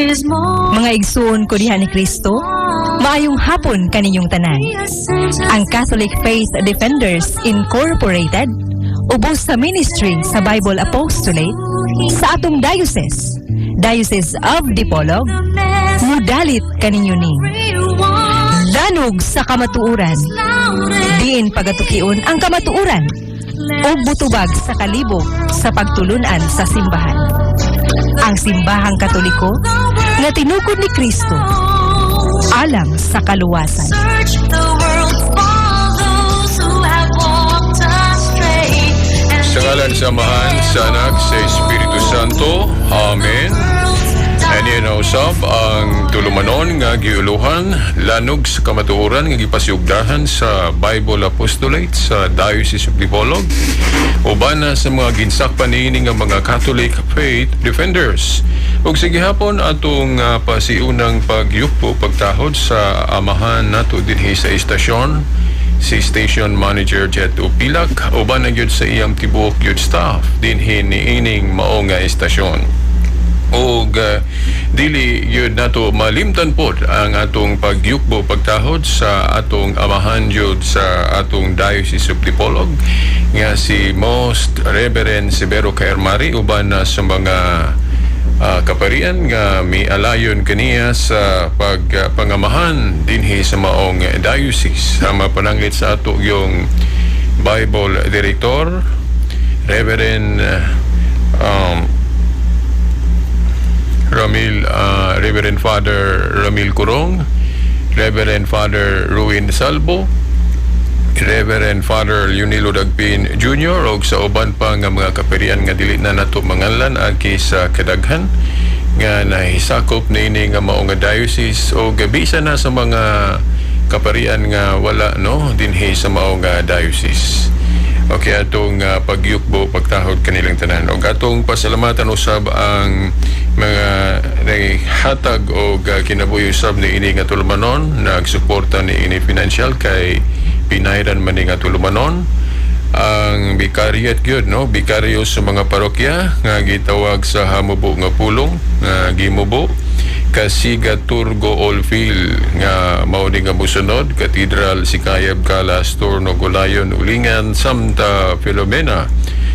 Mga igsuon ko diha ni Kristo, maayong hapon kaninyong tanan. Ang Catholic Faith Defenders Incorporated, ubos sa ministry sa Bible Apostolate sa atong diocese, Diocese of Dipolog, mudalit kaninyo ning Lanog sa Kamatuoran. Diin pagatukion ang kamatuoran ug mutubag sa kalibog sa pagtulunan sa simbahan. Ang Simbahang Katoliko nga tinukod ni Kristo alang sa kaluwasan. Search the world for those who have walked astray. And Sa ngalan sa Amahan, sa Anak, sa Espiritu Santo. Amen. Ani na usab ang tulumanon nga giuluhan Lanog sa Kamatuoran nga gipasiugdahan sa Bible Apostolate sa Diocese of Dipolog uban na sa mga ginsakpan niini nga mga Catholic Faith Defenders. Ug sige hapon atong pasiunang pagyukpo pagtahod sa amahan nato dinhi sa istasyon, si Station Manager Jet Upilak, uban na gyud sa iyang tibuok gyud staff dinhi niining mao nga istasyon. Og dili gyud nato malimtan pod ang atong pagyukbo pagtahod sa atong amahan gyud sa atong Diocese of Dipolog nga si Most Reverend Severo Caermari, uban na sa mga kaparian nga mialayon kaniya sa pagpangamahan dinhi sa maong diocese, sama pananglit sa ato yung Bible Director, Reverend Ramil, Reverend Father Ramil Curong, Reverend Father Ruin Salvo, Reverend Father Leonilo Dagpin Jr. og sa uban pa nga mga kaparian nga dili na nato manganlan agi sa kadaghan nga nahisakop niini nga mao nga diocese o bisa na sa mga kaparian nga wala no dinhi sa mao nga diocese. Okay, atong pagyukbo pagtahod kanilang tanan. Og atong pasalamatan usab ang mga naghatag og kinabuhi usab ni ini nga tulumanon, nagsuporta ni ini financial kay pinayran man ni nga tulumanon, ang bikariat gyud no, bikaryo sa mga parokya nga gitawag sa Hamubo nga Pulong nga gimubo Kasiga Turgo Olfil nga mao ni nga mosunod Cathedral Sikayab Kalas Turno Gulayon Ulingan Santa Filomena,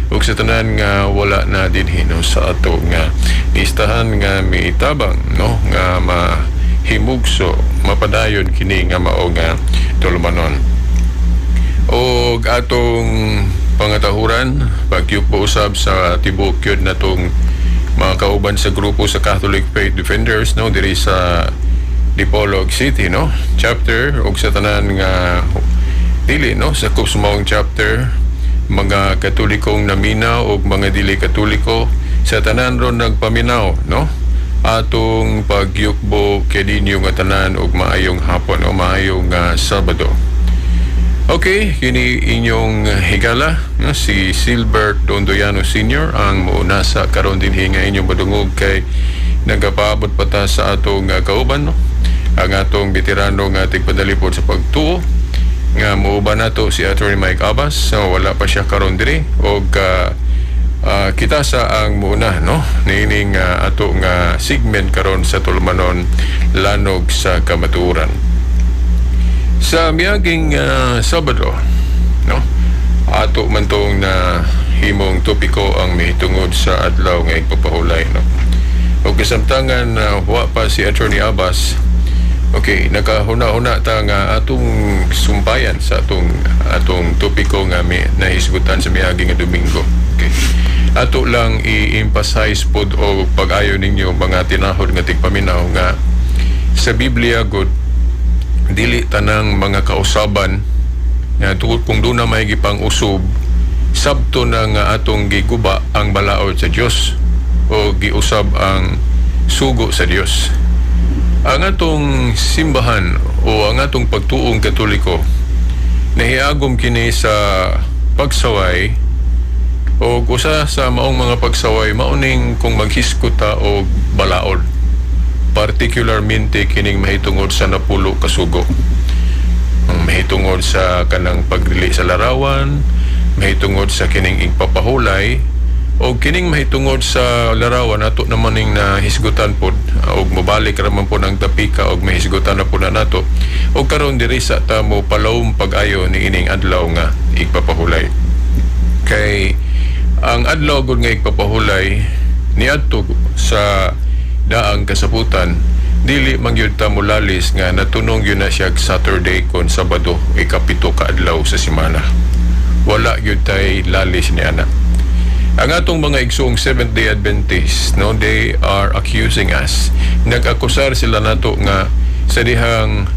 ug sa tanan nga wala na dinhi no sa ato nga listahan nga mitabang no nga mahimugso mapadayon kini nga mao nga tulumanon. Og atong pangatahuran pagyukbo usab sa tibuok yun natong mga kauban sa grupo sa Catholic Faith Defenders no diri sa Dipolog City no chapter, ug sa tanan nga dili no sa maong chapter, mga Katolikong naminaw ug mga dili Katoliko, sa tanan ron nagpaminaw no, atong pagyukbo kay nga tanan ug maayong hapon o maayong Sabado. Okay, kini inyong higala no, si Silbert Dondoyano Sr. ang muuna sa karon dinhi nga inyong madungog kay nagapaabot pa ta sa atong kauban no, ang atong veterano nga tigpadalipod sa pagtuo nga muuban nato, si Attorney Mike Abbas. So wala pa siya karon diri og kita sa ang muuna no niining ato nga segment karon sa tulumanon Lanog sa Kamatuoran. Sa miaging Sabado no, ato man tong na himong topiko ang mihitungod sa adlaw nga igpapahulay no. Ug kasamtangan wa pa si Attorney Abbas. Okay, nakahuna-huna ta nga atong sumpayan sa atong atong topiko nga mi nahisgutan sa miagi nga Domingo. Okay. Ato lang i-emphasize pod o pag-ayo ninyo, mga tinahod nga tigpaminaw, nga sa Biblia gud dili tanang mga kausaban nga tungod kung doon na may gipang usob sabto na nga atong giguba ang balaod sa Dios o giusab ang sugo sa Dios. Ang atong simbahan o ang atong pagtuong Katoliko nahiagom kini sa pagsaway, o usa sa maong mga pagsaway mauning kung maghiskot ta og balaod, particularmente kining mahitungod sa 10 ka sugo, ang mahitungod sa kanang pagdili sa larawan, mahitungod sa kining igpapahulay. Og kining mahitungod sa larawan, ato naman ning nahisgutan pod og mobalik ra man pod ang topika og mahisgutan na pod na nato. Og karon diri sa ta mo palawom pag-ayo ni ining adlaw nga igpapahulay. Kay ang adlaw gud nga igpapahulay niadto sa daang kasabutan, dili man gyud ta molalis nga natunong gyud na siya Saturday kon Sabado, ikapito ka adlaw sa semana. Wala gyud tay lalis ni ana. Ang atong mga igsoong Seventh Day Adventists, no, they are accusing us. Nag-akusar sila nato nga sa dihang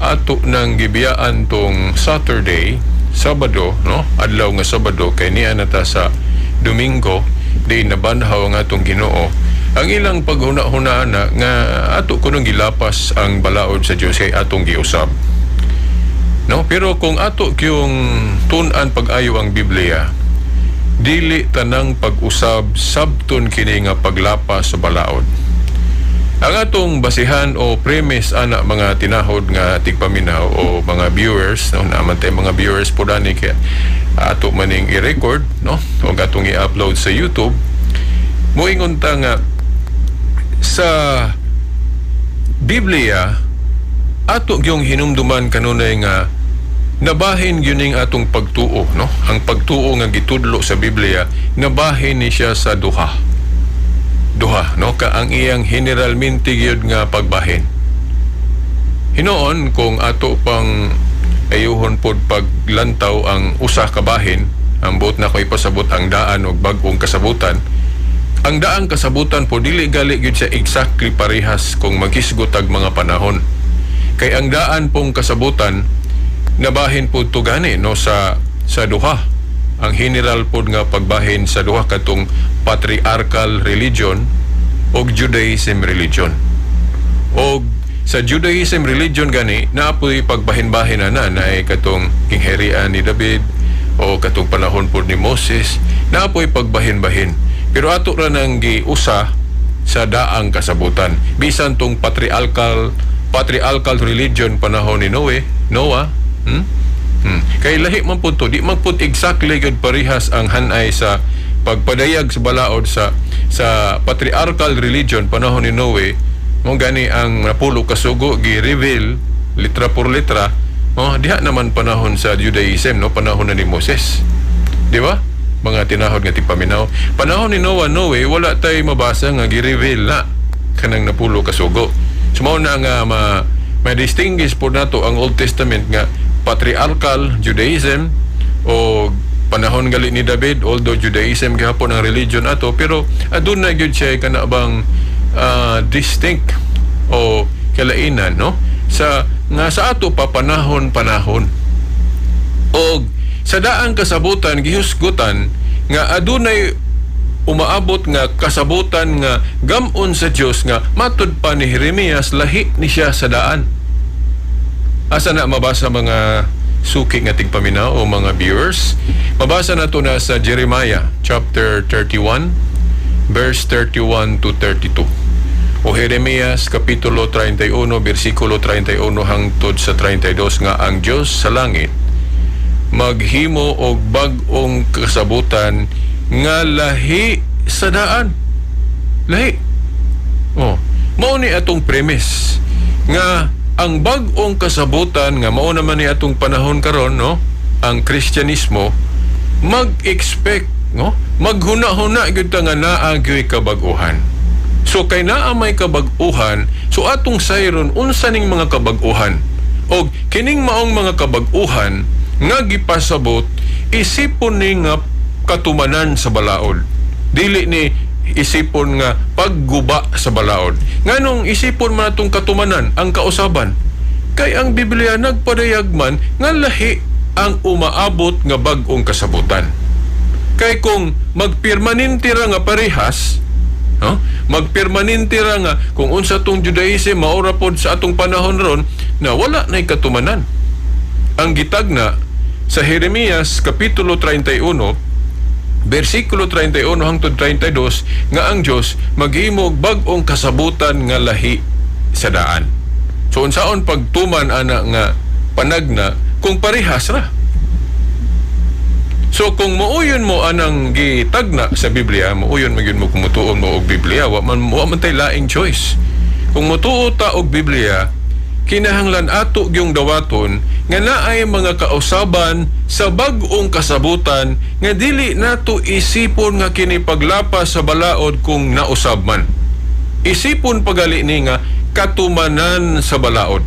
ato nang gibiyaan tong Saturday, Sabado, no, adlaw nga Sabado kay niya na ta sa Domingo, di nabanhaw ang atong Ginoo. Ang ilang paghuna-hunaan na nga ato kunong gilapas ang balaod sa Dios kay atong giusab. No, pero kung ato gyung tun-an pag-ayo ang Biblia, dili tanang pag-usab sabton kini nga paglapas sa balaod. Ang atong basihan o premise ana, mga tinahod nga tigpaminaw o mga viewers, no, naman tay mga viewers po dani kay ato maning i-record, no, o atong i-upload sa YouTube. Moingon ta nga sa Biblia, ato gyung hinumduman kanunay nga nabahin gyud ning atong pagtuo, no, ang pagtuo nga gitudlo sa Biblia, nabahin ni siya sa duha duha, no, ka ang iyang generalmente gyud nga pagbahin. Hinoon kung ato pang ayuhon pod paglantaw ang usa ka bahin, ang buot na ko ipasabot ang daan og bag-ong kasabutan. Ang daang kasabutan po, dili gali gyud siya exactly parehas kung maghisgot ag mga panahon. Kay ang daan pong kasabutan, nabahin po to gani, no, sa duha. Ang general pod nga pagbahin sa duha katong patriarchal religion og Judaism religion. Og sa Judaism religion gani, naapoy pagbahin-bahin na na naay katong kingharian ni David o katong panahon pod ni Moses, naapoy pagbahin-bahin. Pero ato ra nang giusa sa daang kasabutan. Bisan tong patriarchal religion panahon ni Noe, Noah, Kay lahi man pud to, di man pud exactly gyud parehas ang hanay sa pagpadayag sa balaod sa patriarchal religion panahon ni Noe. Mo gani ang napulo ka sugo gi-reveal litra por litra. Oh, diha naman panahon sa Judaism, no, panahon na ni Moses. Di ba? Mga tinahod nga tigpaminaw. Panahon ni Noah, Noe, wala tay mabasa nga gi-reveal na kanang napulo ka sugo. So mao na nga ma-distinguish po nato ang Old Testament nga patriarchal Judaism o panahon gali ni David, although Judaism gihapon ang religion ato, pero aduna gyud siya kana bang distinct o kalainan, no, sa nga sa ato pa panahon panahon. Og sa daang kasabutan, gihusgutan nga adunay umaabot nga kasabutan nga gamon sa Dios nga matud pa ni Jeremias lahi ni siya sa daan. Asa na mabasa, mga suki nga tigpaminaw o mga viewers? Mabasa na to na sa Jeremiah chapter 31 verse 31 to 32. O Jeremias kapitulo 31 bersikulo 31 hangtod sa 32 nga ang Dios sa langit maghimo og bag-ong kasabutan nga lahi sa daan. Lahi. Oh, mao ni atong premise nga ang bag-ong kasabutan nga mao naman ni atong panahon karon, no, ang Kristyanismo, mag-expect, no, maghuna-huna gyud ta nga naa gyud kabag-uhan. So kay naa may kabag-uhan, so atong sayron unsa ning mga kabag-uhan. Og kining maong mga kabag-uhan nga gipasabot, isipon ni nga katumanan sa balaod. Dili ni isipon nga pagguba sa balaod. Nganong isipon man atong katumanan ang kausaban? Kay ang Biblia nagpadayag man nga lahi ang umaabot nga bag-ong kasabutan. Kay kung magpermanente ra nga parehas, no? Magpermanente ra nga kung unsa tong Judaism maura pod sa atong panahon ron na wala na'y katumanan. Ang gitagna sa Jeremias kapitulo 31 bersikulo 31 hangtod 32 nga ang Dios maghimo og bag-ong kasabutan nga lahi sa daan. So unsaon pagtuman ana nga panagna kung parehas ra? So kung muuyon mo anang gitagna sa Biblia, muuyon man gyud mo kung mutuon mo og Biblia, wa man tay laing choice. Kung mutuo ta og Biblia, kinahanglan ato gyung dawaton nga naay mga kausaban sa bag-ong kasabutan nga dili nato isipon nga kini paglapas sa balaod kung nausab man. Isipon pagali ni nga katumanan sa balaod.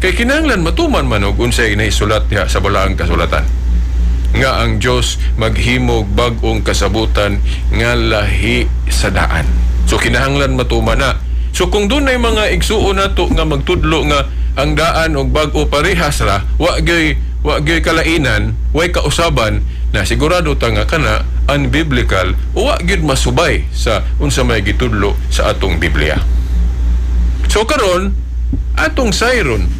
Kay kinahanglan matuman man og unsay naisulat diha sa balaang kasulatan nga ang Dios maghimog bag-ong kasabutan nga lahi sa daan. So kinahanglan matuman na. So kung dunay mga igsuon nato nga magtudlo nga ang daan og bag-o parehas ra, wa gyoy kalainan, way kausaban na, sigurado ta nga kana unbiblical o wa gyud masubay sa unsa may gitudlo sa atong Biblia. So karon atong sayron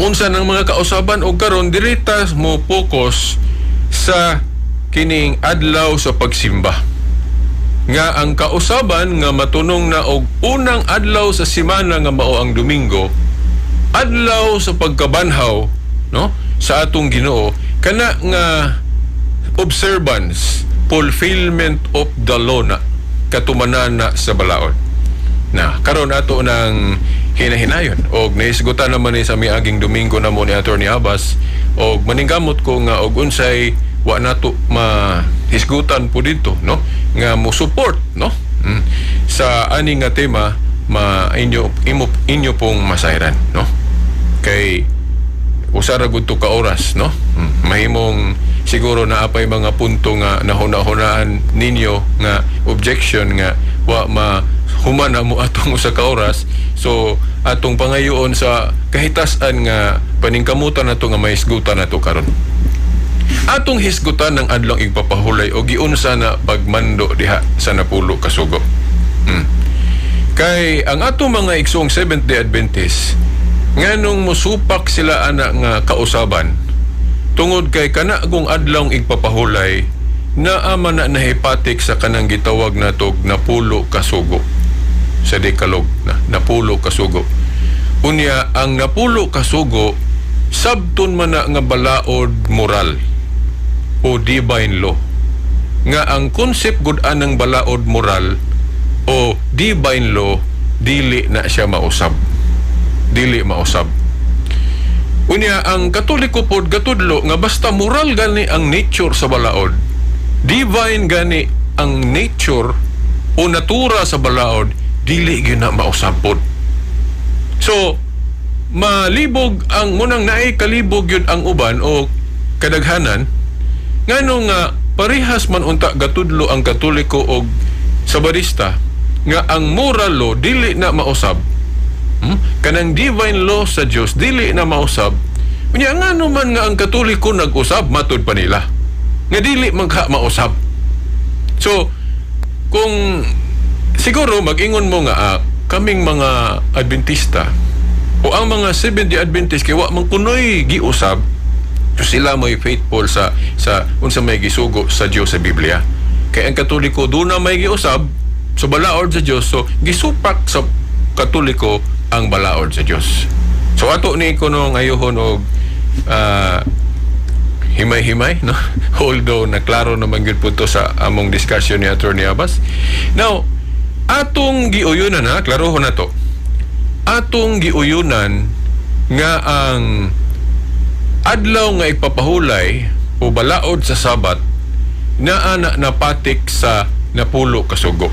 unsa ng mga kausaban, og karon diri ta mo focus sa kining adlaw sa pagsimba nga ang kausaban nga matunong na og unang adlaw sa semana nga mao ang Domingo, adlaw sa pagkabanhaw, no, sa atong Ginoo. Kana nga observance, fulfillment of the law na, katumanan na sa balaod na. Karon ato ng hinahinayon og nahisgutan naman ni sa miaging Domingo na mo ni Attorney Abbas, og maningkamot ko nga og unsay wa nato mahisgutan po dito, no, nga mo support, no, sa ani nga tema, ma inyo imo inyo pong masayran, no, kay usa ra gud to ka oras, no. Mahimong siguro naa pay mga punto nga nahuna-hunaan ninyo nga objection nga wa ma human na mo atong usa ka oras. So atong pangayoon sa kahitasan nga paningkamutan nato nga mahisgutan nato karon. Atong hisgutan ng adlong igpapahulay o giunsa na pagmando diha sa napulo kasugo. Kay ang atong mga igsoong Seventh Day Adventist, nganong musupak sila ana nga kausaban? Tungod kay kana kung adlong igpapahulay naa man na nahipatik sa kanang gitawag natog napulo kasugo sa Decalogue na napulo kasugo. Unya ang napulo kasugo sabton man na nga balaod moral o divine law, nga ang concept gud anang balaod moral o divine law, dili na siya mausab, dili mausab. Unya ang Katoliko pod gatudlo nga basta moral gani ang nature sa balaod, divine gani ang nature o natura sa balaod, dili gyud na mausab pod. So malibog ang munang naay kalibog yun ang uban o kadaghanan, ngano nga parehas man unta gatudlo ang Katoliko og Sabadista nga ang moral law dili na mausab? Kanang divine law sa Dios dili na mausab. Unya ngano man nga ang Katoliko nag-usab, matud pa nila nga dili man ka mausab? So kung siguro mag-ingon mo nga kaming mga Adventista o ang mga Seventh-day Adventist kay wa man kunoy giusab, so sila mo'y faithful sa unsa may gisugo sa Dios sa Biblia. Kay ang Katoliko duna may giusab sa balaod sa Dios, so gisupak sa Katoliko ang balaod sa Dios. So ato ni kuno ngayohon og himay-himay, no? Although naklaro naman gyud po to sa among discussion ni Attorney Abbas. Now, atong giuyunan, ha, klarohon na to. Atong giuyunan nga ang adlaw nga igpapahulay o balaod sa Sabat naa na napatik sa napulo kasugo.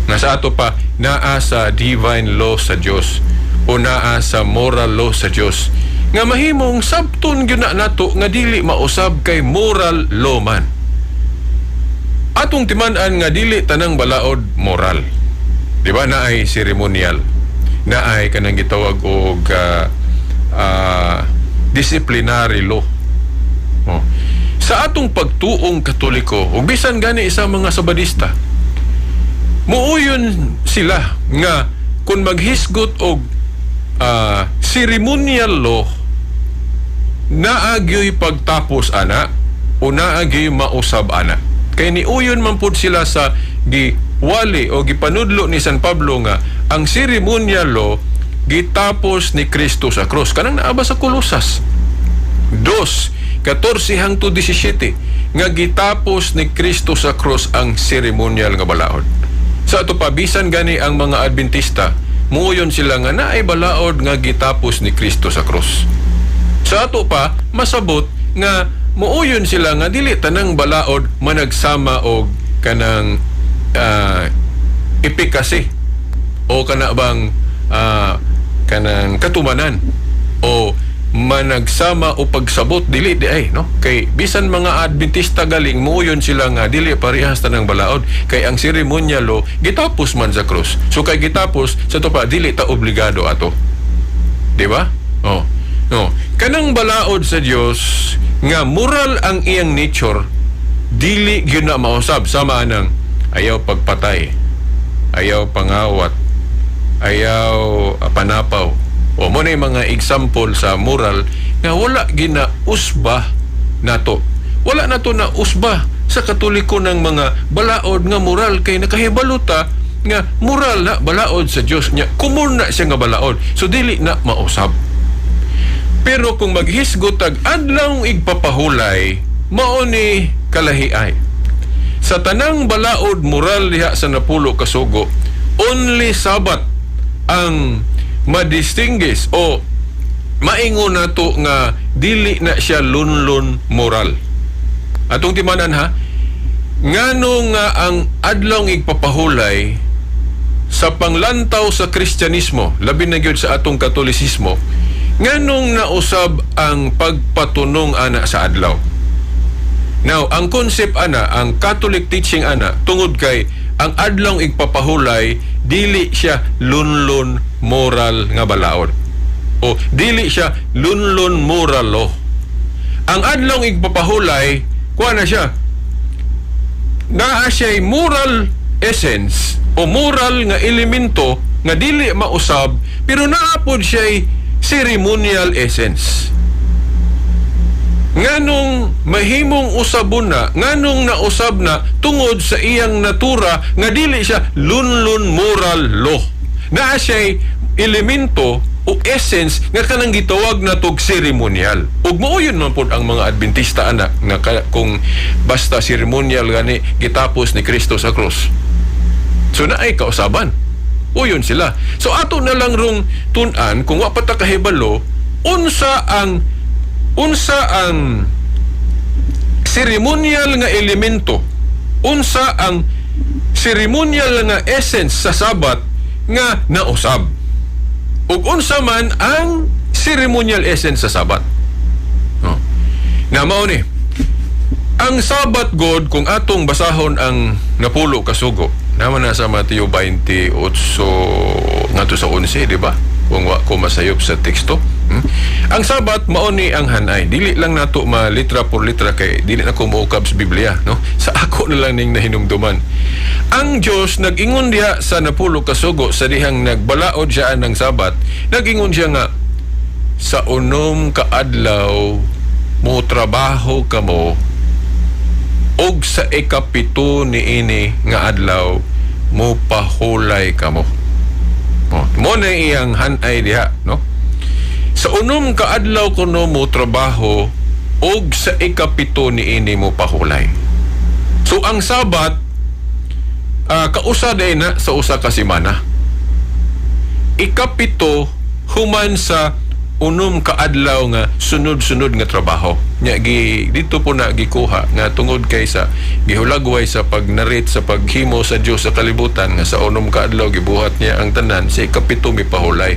Nga sa ato pa naa sa divine law sa Dios o naa sa moral law sa Dios nga mahimong sabton gyud na nato nga dili mausab kay moral law man. Atong timan-an nga dili tanang balaod moral. Di ba naay ceremonial? Naay kanang gitawag og disciplinary law. Oh. Sa atong pagtuong Katoliko ug bisan gani sa mga Sabadista, muuyon sila nga kung maghisgot og ceremonial law, naagyoy pagtapos ana o naagyoy mausab ana. Kay niuyon man pud sila sa giwali o gipanudlo ni San Pablo nga ang ceremonial law gitapos ni Kristo sa cross, kanang naa ba sa Kolosas 2. 14 hangtod 17 nga gitapos ni Kristo sa cross ang seremonyal nga balaod. Sa ato pa, bisan gani ang mga Adventista, muyon sila nga naay balaod nga gitapos ni Kristo sa cross. Sa ato pa, masabot nga muuyon sila nga dili tanang balaod managsama og kanang efficacy o kana bang kanang katumanan o managsama o pagsabot, dili di ay, no? Kay bisan mga Adventista galing, muuyon sila nga dili parehas tanang balaod kay ang seremonyalo gitapos man sa krus. So kay gitapos, sa ato pa, dili ta obligado ato, di ba? Oh no, kanang balaod sa Dios nga moral ang iyang nature, dili gyud na mausab, sama anang ayaw pagpatay, ayaw pangawat, ayaw panapaw. O mo na yung mga example sa moral nga wala gina usba nato. Wala nato na usba sa Katoliko ng mga balaod nga moral kay nakahibalo ta nga moral na balaod sa Dios nya, common na siya nga balaod. So dili na mausab. Pero kung maghisgot tag adlaw igpapahulay, mao ni kalahiay. Sa tanang balaod moral diha sa napulo kasugo, only Sabat ang madistinguish o maingon nato nga dili na siya lunlun moral. Atong timanan ha, ngano nga ang adlaw igpapahulay sa panglantaw sa Kristyanismo, labi na gyud sa atong Katolisismo, nganong nausab ang pagpatunong ana sa adlaw? Now, ang concept ana, ang Catholic teaching ana, tungod kay ang adlaw igpapahulay dili siya lunlun moral nga balaod. O dili siya lunlun moral law. Ang adlaw igpapahulay, kuha na siya. Naa siya'y moral essence o moral nga elemento nga dili mausab, pero naa pod siya'y ceremonial essence. Nganong mahimong usabon na, nganong nausab na? Tungod sa iyang natura nga dili siya lunlun moral law. Naa siya'y elemento o essence nga kanang gitawag na tog ceremonial. Ug mao yun man pod ang mga Adventista ana nga kung basta ceremonial gani gitapos ni Kristo sa krus. So naay kausaban. Uyon sila. So ato na lang rong tun-an kung wa pa ta kahibalo unsa ang ceremonial nga elemento, unsa ang ceremonial nga essence sa Sabat nga nausab. Ug unsa man ang ceremonial essence sa Sabat. No. Na mao ni ang Sabat God, kung atong basahon ang napulo kasugo, naman na sa Mateo 28 ngadto sa 11, di ba? Kung wa ko masayop sa teksto. Ang Sabat mao ni ang hanay. Dili lang nato ma litra por litra kay dili na ko moukab sa Biblia, no? Sa ako na lang ning nahinumduman. Ang Dios nag-ingon diha sa napulo kasugo sa dihang nagbalaod siya ng Sabat, nag-ingon siya nga sa 6 ka adlaw mo trabaho kamo og sa 7 niini nga adlaw mo pahulay kamo. Oh, mo na iyang hanay diha, no? Sa 6 ka adlaw kuno mo trabaho og sa 7 niini mo pahulay. So ang Sabat kausa day na sa usa ka semana. 7 human sa 6 ka adlaw nga sunod-sunod nga trabaho. Nya gi dito po na gikuha nga tungod kay sa gihulagway sa pagnarit sa paghimo sa Dios sa kalibutan nga sa 6 ka adlaw gibuhat niya ang tanan, sa 7 mipahulay.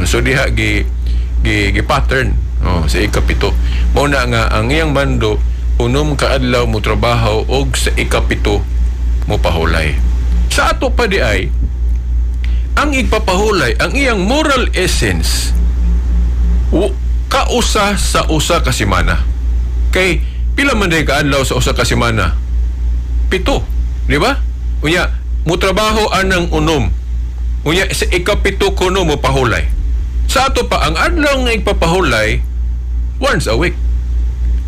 So diha gi gi, gi pattern, oh, sa 7. Mao na nga ang iyang mando, 6 ka adlaw mo trabaho og sa 7 mo pahulay. Sa ato pa di ay ang igpapahulay, ang iyang moral essence kausa sa usa ka semana. Kay pila man day kaadlaw sa usa ka semana? 7, di ba? Unya, mo trabaho anang 6. Unya sa 7 kuno mo pahulay. Sa ato pa, ang adlaw nga igpapahulay once a week.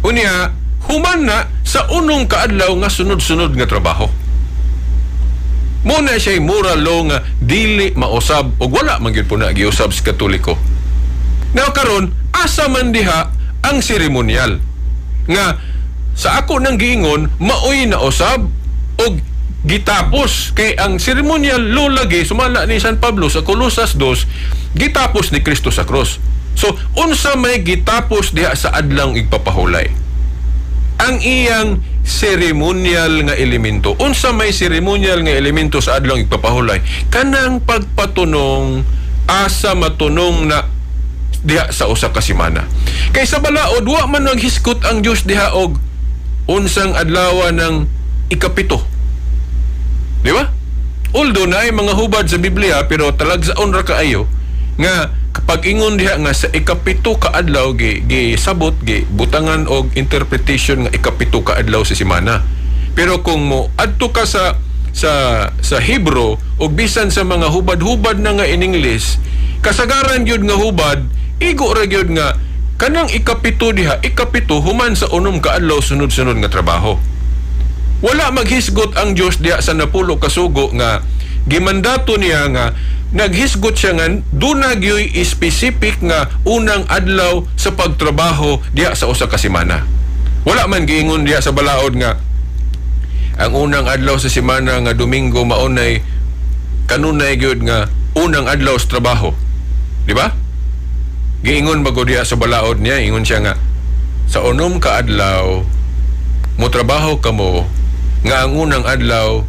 Unya, human na sa 6 kaadlaw nga sunod-sunod nga trabaho. Muna siya'y moral law nga dili mausab ug wala man gyud po na giusab sa Katoliko. Now karon, asa man diha ang seremonyal? Nga sa ako nang giingon, maoy na usab og gitapos kay ang ceremonial law lagi, sumala ni San Pablo sa Colosas 2, gitapos ni Kristo sa cross. So unsa may gitapos diha sa Adlawng Igpapahulay? Ang iyang ceremonial nga elemento. Unsa may ceremonial nga elemento sa Adlawng Igpapahulay? Kanang pagpatunong, asa matunong na diha sa usa ka semana. Kay sa balaod, wa man naghisgot ang Dios diha og unsang adlaw ng ikapito. Di ba? Although naay mga hubad sa Biblia, pero talagsaon ra kaayo nga kapag ingon diha nga sa ikapito ka adlaw, gi sabot, gi butangan og interpretation nga ikapito ka adlaw sa semana. Pero kung mo adto ka sa Hebrew og bisan sa mga hubad-hubad na nga in English, kasagaran gyud nga hubad, igo ra gyud nga kanang ikapito diha, ikapito human sa 6 ka adlaw sunod-sunod nga trabaho. Wala maghisgot ang Dios diha sa 10 ka sugo nga gimandato niya nga naghisgot siya nga duna gyoy specific nga unang adlaw sa pagtrabaho diha sa usa ka semana. Wala man giingon diha sa balaod nga ang unang adlaw sa semana nga Domingo maunay kanunay gyud nga unang adlaw sa trabaho. Di ba? Giingon bago diha sa balaod niya, ingon siya nga sa 6 ka adlaw mo trabaho kamo, nga ang unang adlaw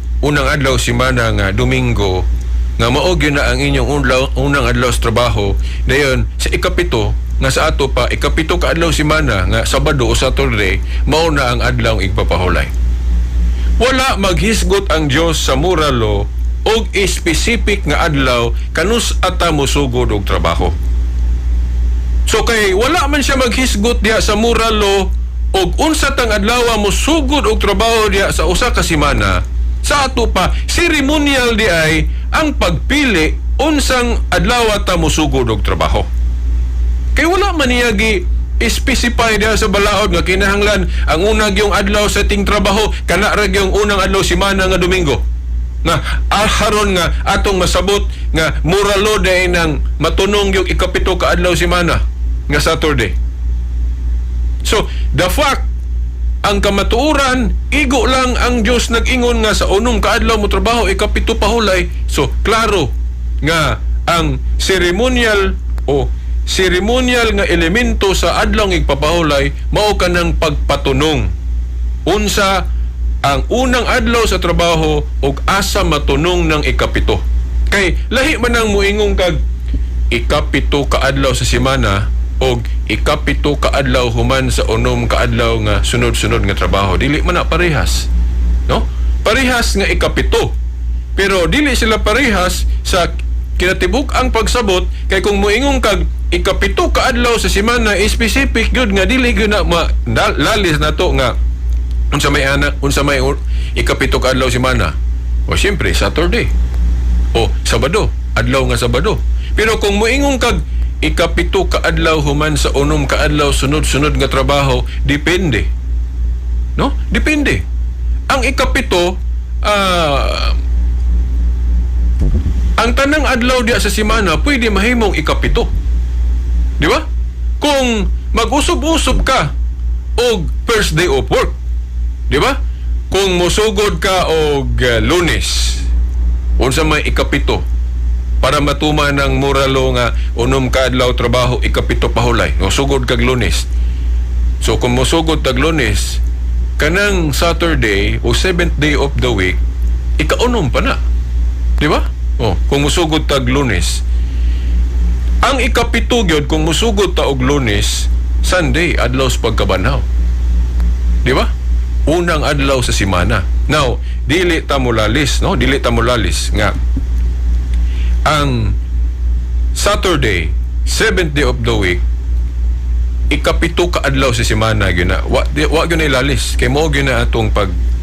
semana nga Domingo nga mao gyud na ang inyong unang adlaw sa trabaho. Dayon sa ikapito, nga sa ato pa ikapito ka adlaw semana nga Sabado o Saturday, mao na ang Adlaw Igpapahulay. Wala maghisgot ang Dios sa moral law og specific nga adlaw kanus ata mosugod og trabaho. So kay wala man siya maghisgot diha sa moral law og unsa tang adlaw mo sugod og trabaho diha sa usa ka semana, sa ato pa ceremonial di ay ang pagpili unsang adlaw ta mosugod og trabaho. Kay wala man niya gi specify diha sa balaod nga kinahanglan ang unang yung adlaw sa ting trabaho kana ra yung unang adlaw semana nga Domingo. Nga aharon nga atong masabot nga moral law diay nang matunong yung ikapito ka adlaw semana nga Saturday. So, the fact, ang kamatuoran, igo lang ang Dios nag-ingon nga sa 6 ka adlaw mo trabaho, ikapito pahulay. So, klaro nga ang ceremonial o ceremonial nga elemento sa Adlaw Igpapahulay mao kanang pagpatunong unsa ang unang adlaw sa trabaho ug asa matunong ng ikapito. Kay lahi man ang muingong kag ikapito ka adlaw sa semana og ikapito ka adlaw human sa 6 ka adlaw nga sunod-sunod nga trabaho. Dili man na parehas. No? Parehas nga ikapito. Pero dili sila parehas sa kinatibuk ang pagsabot, kay kung muingong kag ikapito ka adlaw sa semana, specific gyud nga dili gyud na lalis na to nga unsa may anak, unsa may ikapito ka adlaw semana. O siyempre Saturday o Sabado, adlaw nga Sabado. Pero kung muingong kag ikapito ka adlaw human sa 6 ka adlaw sunod-sunod nga trabaho, depende. No? Depende. Ang ikapito, ang tanang adlaw diya sa semana pwede mahimong ikapito. Di ba? Kung mag-usob-usob ka og first day of work. Di ba? Kung mosugod ka og Lunes, unsa may ikapito para matuman ang moral law nga 6 ka adlaw trabaho, ikapito pahulay? Sugod kag Lunes. So kung mosugod tag Lunes, kanang Saturday o seventh day of the week, ikaunom pa na. Di ba? Oh, kung musugod tag Lunes. Ang ikapito gyud, kung musugod ta og Lunes, Sunday, adlaw sa pagkabanhaw. Di ba? Unang adlaw sa semana. Now, dili ta molalis, no? Dili ta molalis nga ang Saturday, seventh day of the week, ikapito ka adlaw sa semana gyud na. Wa gyud na ilalis kay mao gyud na atong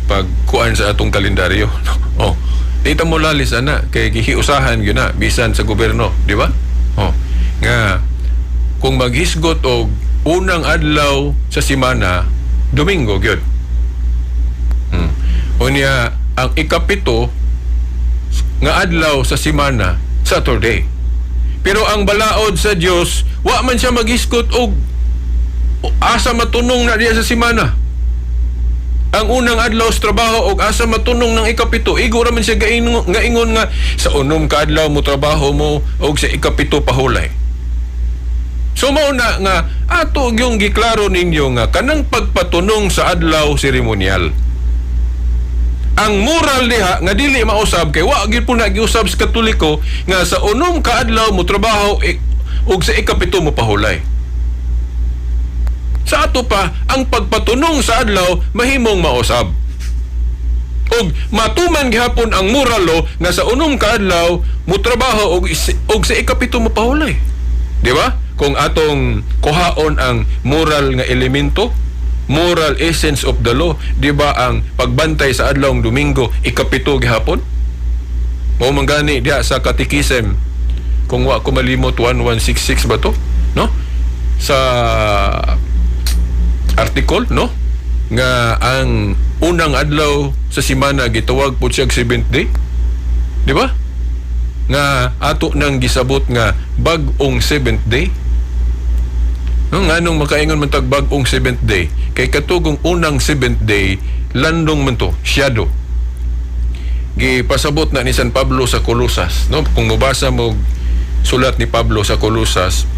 pagkuan sa atong kalendaryo. Oh. Di ta molalis ana kay gihiusahan gyud na bisan sa gobyerno, di ba? Oh. Nga kung maghisgot og unang adlaw sa semana, Domingo gyud. Unya ang ikapito nga adlaw sa semana, Saturday. Pero ang balaod sa Dios, wa man siya maghisgot og Asa matunong na diya sa simana? Ang unang adlaw sa trabaho og asa matunong ng ikapito. Igo ra man siya gaingon, nga ingon nga sa unom ka adlaw mo trabaho mo og sa ikapito pahulay. So mao na nga ato yung giklaro ninyo nga kanang pagpatunong sa adlaw seremonyal. Ang moral diha nga dili mausab kay wa gyud po na giusab sa Katoliko nga sa unom ka adlaw mo trabaho ug sa ikapito mo pahulay. Sa ato pa, ang pagpatunong sa adlaw mahimong mausab. Og matuman gihapon ang moral law nga sa unom ka adlaw mo trabaho og sa ikapito mo pahulay. Di ba? Kung atong kuhaon ang moral nga elemento, moral essence of the law, di ba ang pagbantay sa adlawng Domingo ikapito gihapon? Mao man gani diha sa Catechism, kung wa ko malimot, 1166 ba to? No? Sa article, no? Nga ang unang adlaw sa simana gitawag po siya seventh day. Di ba? Nga ato nang gisabot nga bag-ong seventh day. No, nganong makaingon man tag bag-ong seventh day? Kay katugong unang seventh day, landong man to, shadow. Gipasabot na ni San Pablo sa Colosas, no? Kung mobasa mo sulat ni Pablo sa Colosas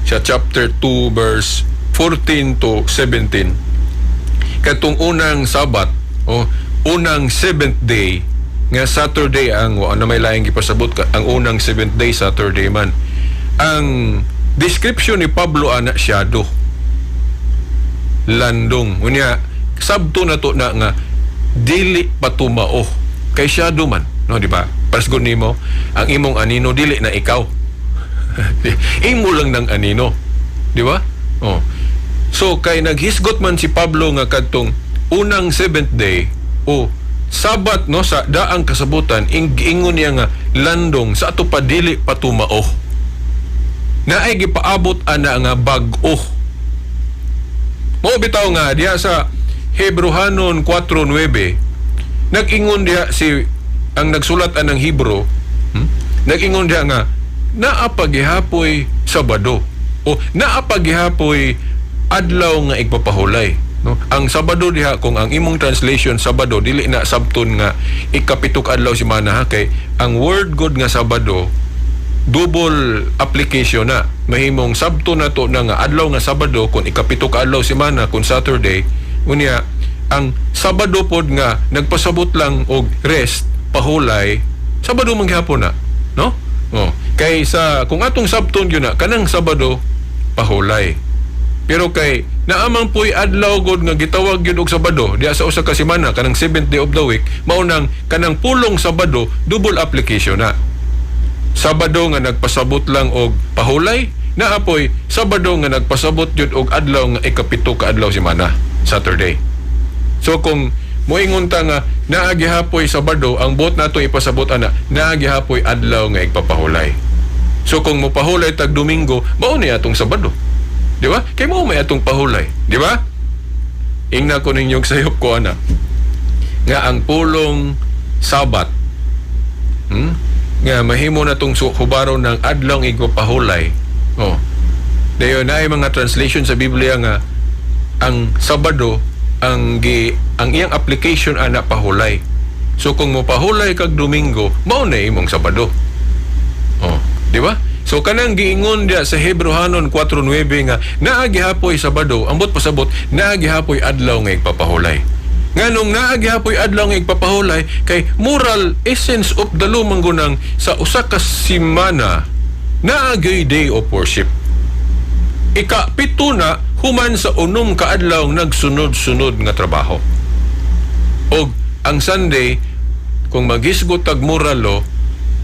sa chapter 2 verse 14 to 17. Katong unang Sabat o unang seventh day nga Saturday, ang wa na may laing gipasabot ka, ang unang seventh day Saturday man. Ang description ni Pablo ana, shadow. Landong. Unya sabto na to na nga dili pa tumao kay shadow man, no, di ba? Pares nimo ang imong anino, dili na ikaw. Imo lang ng anino, di ba? Oh. So kay naghisgot man si Pablo nga kadtong unang seventh day o Sabat, no, sa daang kasabutan, ingon niya nga landong, sa ato pa dili pa tumao. Naay gipaabot ana nga bag-o. Mao bitaw nga diha sa Hebrohanon 4:9, nag-ingon diha si ang nagsulat anang Hebro, Nag-ingon diha nga naa pa gihapoy Sabado o naa pa gihapoy adlaw nga igpapahulay, no? Ang Sabado diha, kung ang imong translation Sabado, dili na sabton nga ikapito ka adlaw semana ha, kay ang word God nga Sabado double application na. Mahimong sabto na to na nga adlaw nga Sabado kung ikapito ka adlaw semana kung Saturday. Unya ang Sabado pod nga nagpasabot lang og rest, pahulay, Sabado man gihapon na, no? Oh, kay sa kung atong sabton yun na kanang Sabado pahulay. Pero kay naamang puy adlaw god nga gitawag gyud og Sabado diha sa usa ka semana, kanang seventh day of the week, mao nang kanang pulong Sabado double application na. Sabado nga nagpasabot lang og pahulay, naapoy Sabado nga nagpasabot gyud og adlaw nga ikapito ka adlaw semana, Saturday. So kung moingon ta nga naa gihapoy Sabado, ang buot nato ipasabot ana, naa gihapoy adlaw nga igpapahulay. So kung mopahulay tag Domingo, mao ni atong Sabado, di ba? Kay mao may atong pahulay, di ba? Ingna ko ninyong sayop ko ana nga ang pulong Sabat, Nga mahimo na tong hubaron ng adlaw igpapahulay. Oh. Dayon naay mga translation sa Biblia nga ang Sabado ang iyang application ana pahulay. So kung mopahulay kag Domingo, mao na imong Sabado. Oh, di ba? So kanang giingon diya sa Hebrohanon 4:9 nga naa gihapoy Sabado, ambot pasabot naa gihapoy adlaw nga igpapahulay. Nganong naa gihapoy adlaw nga igpapahulay? Kay moral essence of the law man gunang sa usa ka semana naa gyud day of worship. Ikapito na human sa unom ka adlaw nagsunod-sunod nga trabaho. Og ang Sunday, kung maghisgot tag moral law,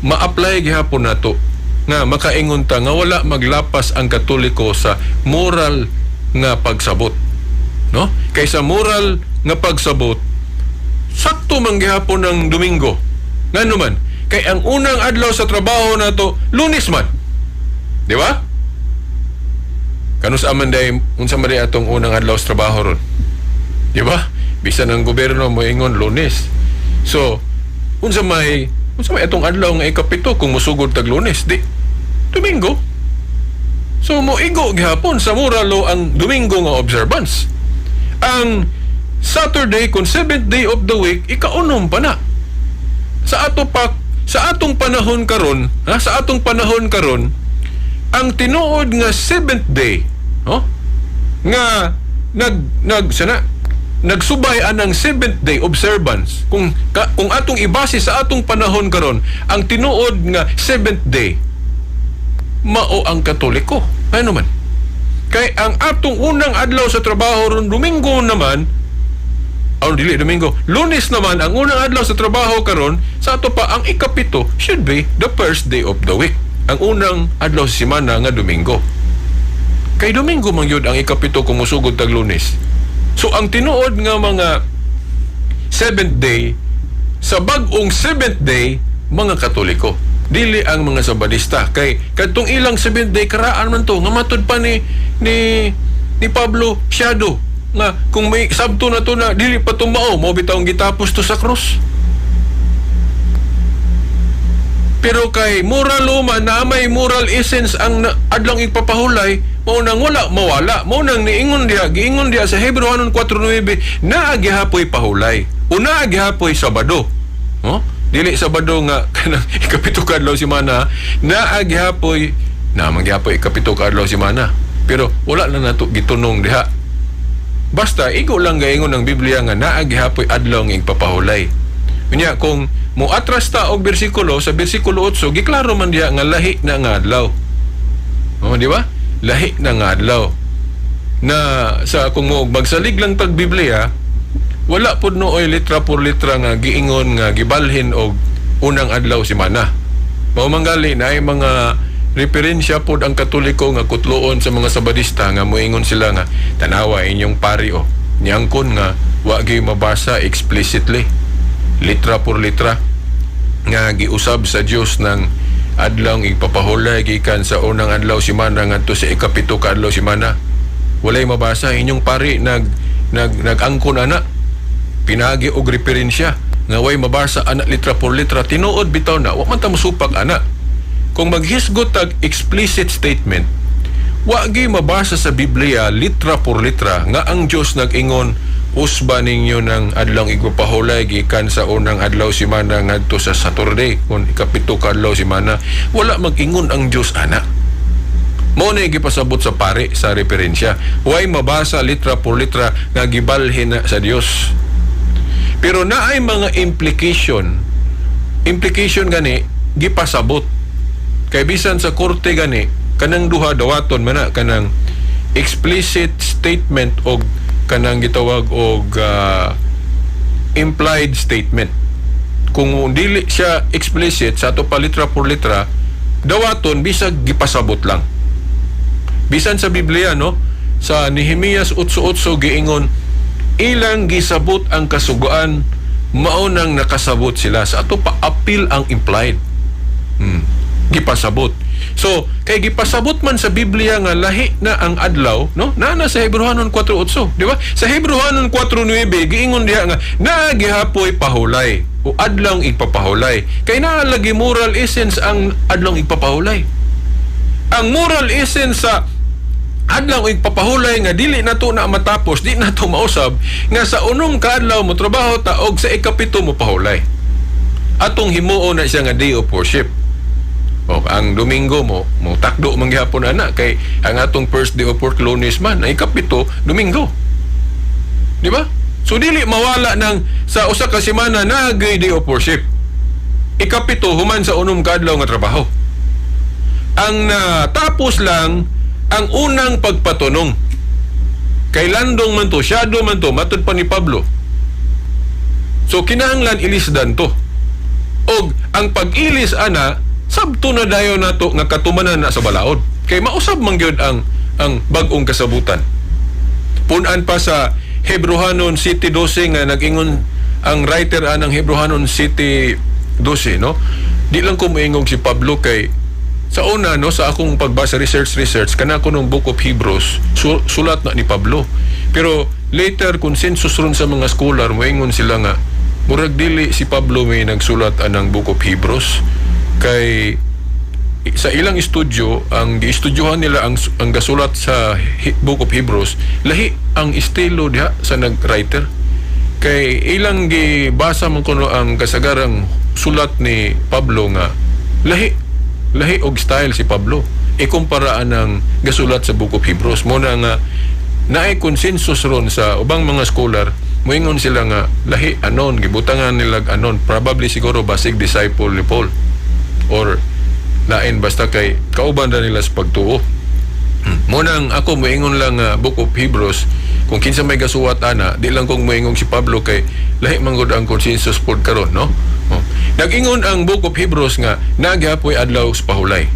ma-apply gihapon nato nga makaingon ta nga wala maglapas ang Katoliko sa moral nga pagsabot. No? Kay sa moral nga pagsabot, sakto man gihapon ng Domingo. Ngano man? Kay ang unang adlaw sa trabaho nato, Lunes man. Di ba? Kanus aman day, unsa man day atong unang adlaw sa trabaho ron? Di ba? Bisan ang gobyerno mo ingon Lunes. So, unsa may atong adlaw nga ikapito kung musugod tag Lunes? Di Domingo. So moigo gihapon sa moral law ang Domingo nga observance. Ang Saturday, kung seventh day of the week, ikaunom pa na. Sa ato pa sa atong panahon karon, ha, sa atong panahon karon, ang tinuod nga seventh day, no? Nga nag nag sana nagsubay anang seventh day observance, kung atong ibase sa atong panahon karon, ang tinuod nga seventh day mao ang Katoliko. Ano man kay ang atong unang adlaw sa trabaho ron, Domingo naman, aw, dili Domingo, Lunes naman ang unang adlaw sa trabaho karon. Sa ato pa, ang 7 should be the first day of the week, ang unang adlaw sa semana nga Domingo, kay Domingo man gyud ang 7 kung musugod tag Lunes. So ang tinuod nga mga seventh day sa bag-ong seventh day, mga Katoliko, dili ang mga Sabadista, kay kadtong ilang seventh day, karaan man to nga matud pa ni Pablo shadow nga kung may Sabto na to na dili pa to mao mo bitawng gitapos to sa krus. Pero kay moral law man na may moral essence ang adlong igpapahulay, mao nang wala mawala. Mao nang niingon diha, giingon diha sa Hebrew 4:9, naa gihapoy pahulay. O naa gihapoy Sabado. No? Dili Sabado nga kanang 7 ka adlaw semana, naa gihapoy, naa man gihapoy 7 ka adlaw semana. Pero wala na nato gitunong diha. Basta igo lang gaingon ng Biblia nga naa gihapoy adlaw nga igpapahulay. Unya kung mo atras ta og bersikulo, sa bersikulo 8, giklaro man diha nga lahi na nga adlaw. Oh, di ba? Lahi na nga adlaw. Na sa kung mo magsalig lang tag Biblia, wala pud nooy litra por litra nga giingon nga gibalhin og unang adlaw semana. Mao man gali na ay mga referensya pod ang Katoliko nga kutloon sa mga Sabadista nga moingon sila nga tanawa inyong pari o niangkon nga wa gyud mabasa explicitly, litra por litra, nga giusab sa Dios ng adlaw igpapahulay gikan sa unang adlaw semana ngadto sa 7 ka adlaw semana. Walay mabasa, inyong pari nag nag nag-angkon ana, pinagi og referensya nga way mabasa ana litra por litra. Tinuod bitaw na wa man ta mosupak ana. Kung maghisgot tag explicit statement, wa gyud mabasa sa Biblia litra por litra nga ang Dios nag-ingon, "Usba ninyo ng adlaw igpapahulay gikan sa unang adlaw semana ngadto sa Saturday kung 7 ka adlaw semana." Wala mag-ingon ang Dios ana. Mao na gipasabot sa pare sa referensya, way mabasa litra por litra nga gibalhin na sa Dios, pero naay mga implication. Implication gani gipasabot kay bisan sa korte gani, kanang duha dawaton man na, kanang explicit statement og kanang gitawag og implied statement. Kung dili siya explicit sa ato pa litra por litra, dawaton bisag gipasabot lang. Bisan sa Biblia, no, sa Nehemias 8:8 giingon, ilang gisabot ang kasuguan, mao nang nakasabot sila. Sa ato pa, apil ang implied. Gipasabot. So kay gipasabot man sa Biblia nga lahi na ang adlaw, no, naa na sa Hebreohanon 4:8, di ba? Sa Hebreohanon 4:9 giingon diha nga naa gihapoy pahulay o adlaw igpapahulay, kay naa lagi moral essence ang adlaw igpapahulay. Ang moral essence sa adlaw igpapahulay nga dili nato na matapos, di nato mausab nga sa 6 ka adlaw mo trabaho ta og sa 7 mo pahulay. Atong himuon na siya nga day of worship. O, ang Domingo mo mo takdo man gihapon ana, kay ang atong first day of work Lunes man, ang 7 Domingo. Di ba? So dili mawala ng sa usa ka semana na day of worship. 7 human sa 6 ka adlaw nga trabaho. Ang natapos lang ang unang pagpatunong. Kay landong man to, shadow man to, matud pa ni Pablo. So kinahanglan ilisdan to. Og ang pag-ilis ana, sabto na dayon nato nga katumanan na sa balaod. Kay mausab man gyud ang bag-ong kasabutan. Punan pa sa Hebreohanon 7:12 nga nag-ingon ang writer anang Hebreohanon 7:12, no? Di lang ko moingog si Pablo, kay sa una, no, sa akong pagbasa, research research kana ko nung Book of Hebrews, sulat na ni Pablo. Pero later, consensus ron sa mga scholar, moingon sila nga murag dili si Pablo may nagsulat anang Book of Hebrews kay Sa ilang estudyo, ang giestudyohan nila ang gasulat sa Book of Hebrews, lahi ang estilo diha sa nag-writer. Kay ilang gibasa man kuno ang kasagarang sulat ni Pablo nga lahi lahi og style si Pablo ikumpara ang gasulat sa Book of Hebrews. Mo na nga naay consensus ron sa ubang mga scholar, moingon sila nga lahi anon, gibutangan nila anon, probably siguro basig disciple ni Paul or lain, basta kay kauban ra nila sa pagtuo. Munang ako moingon lang nga Book of Hebrews, kung kinsa may gasuwat ana, di lang kong moingong si Pablo kay lahi man gud ang consensus pod karon, no? Oh. Nag-ingon ang Book of Hebrews nga nagyapoy adlaw sa pahulay.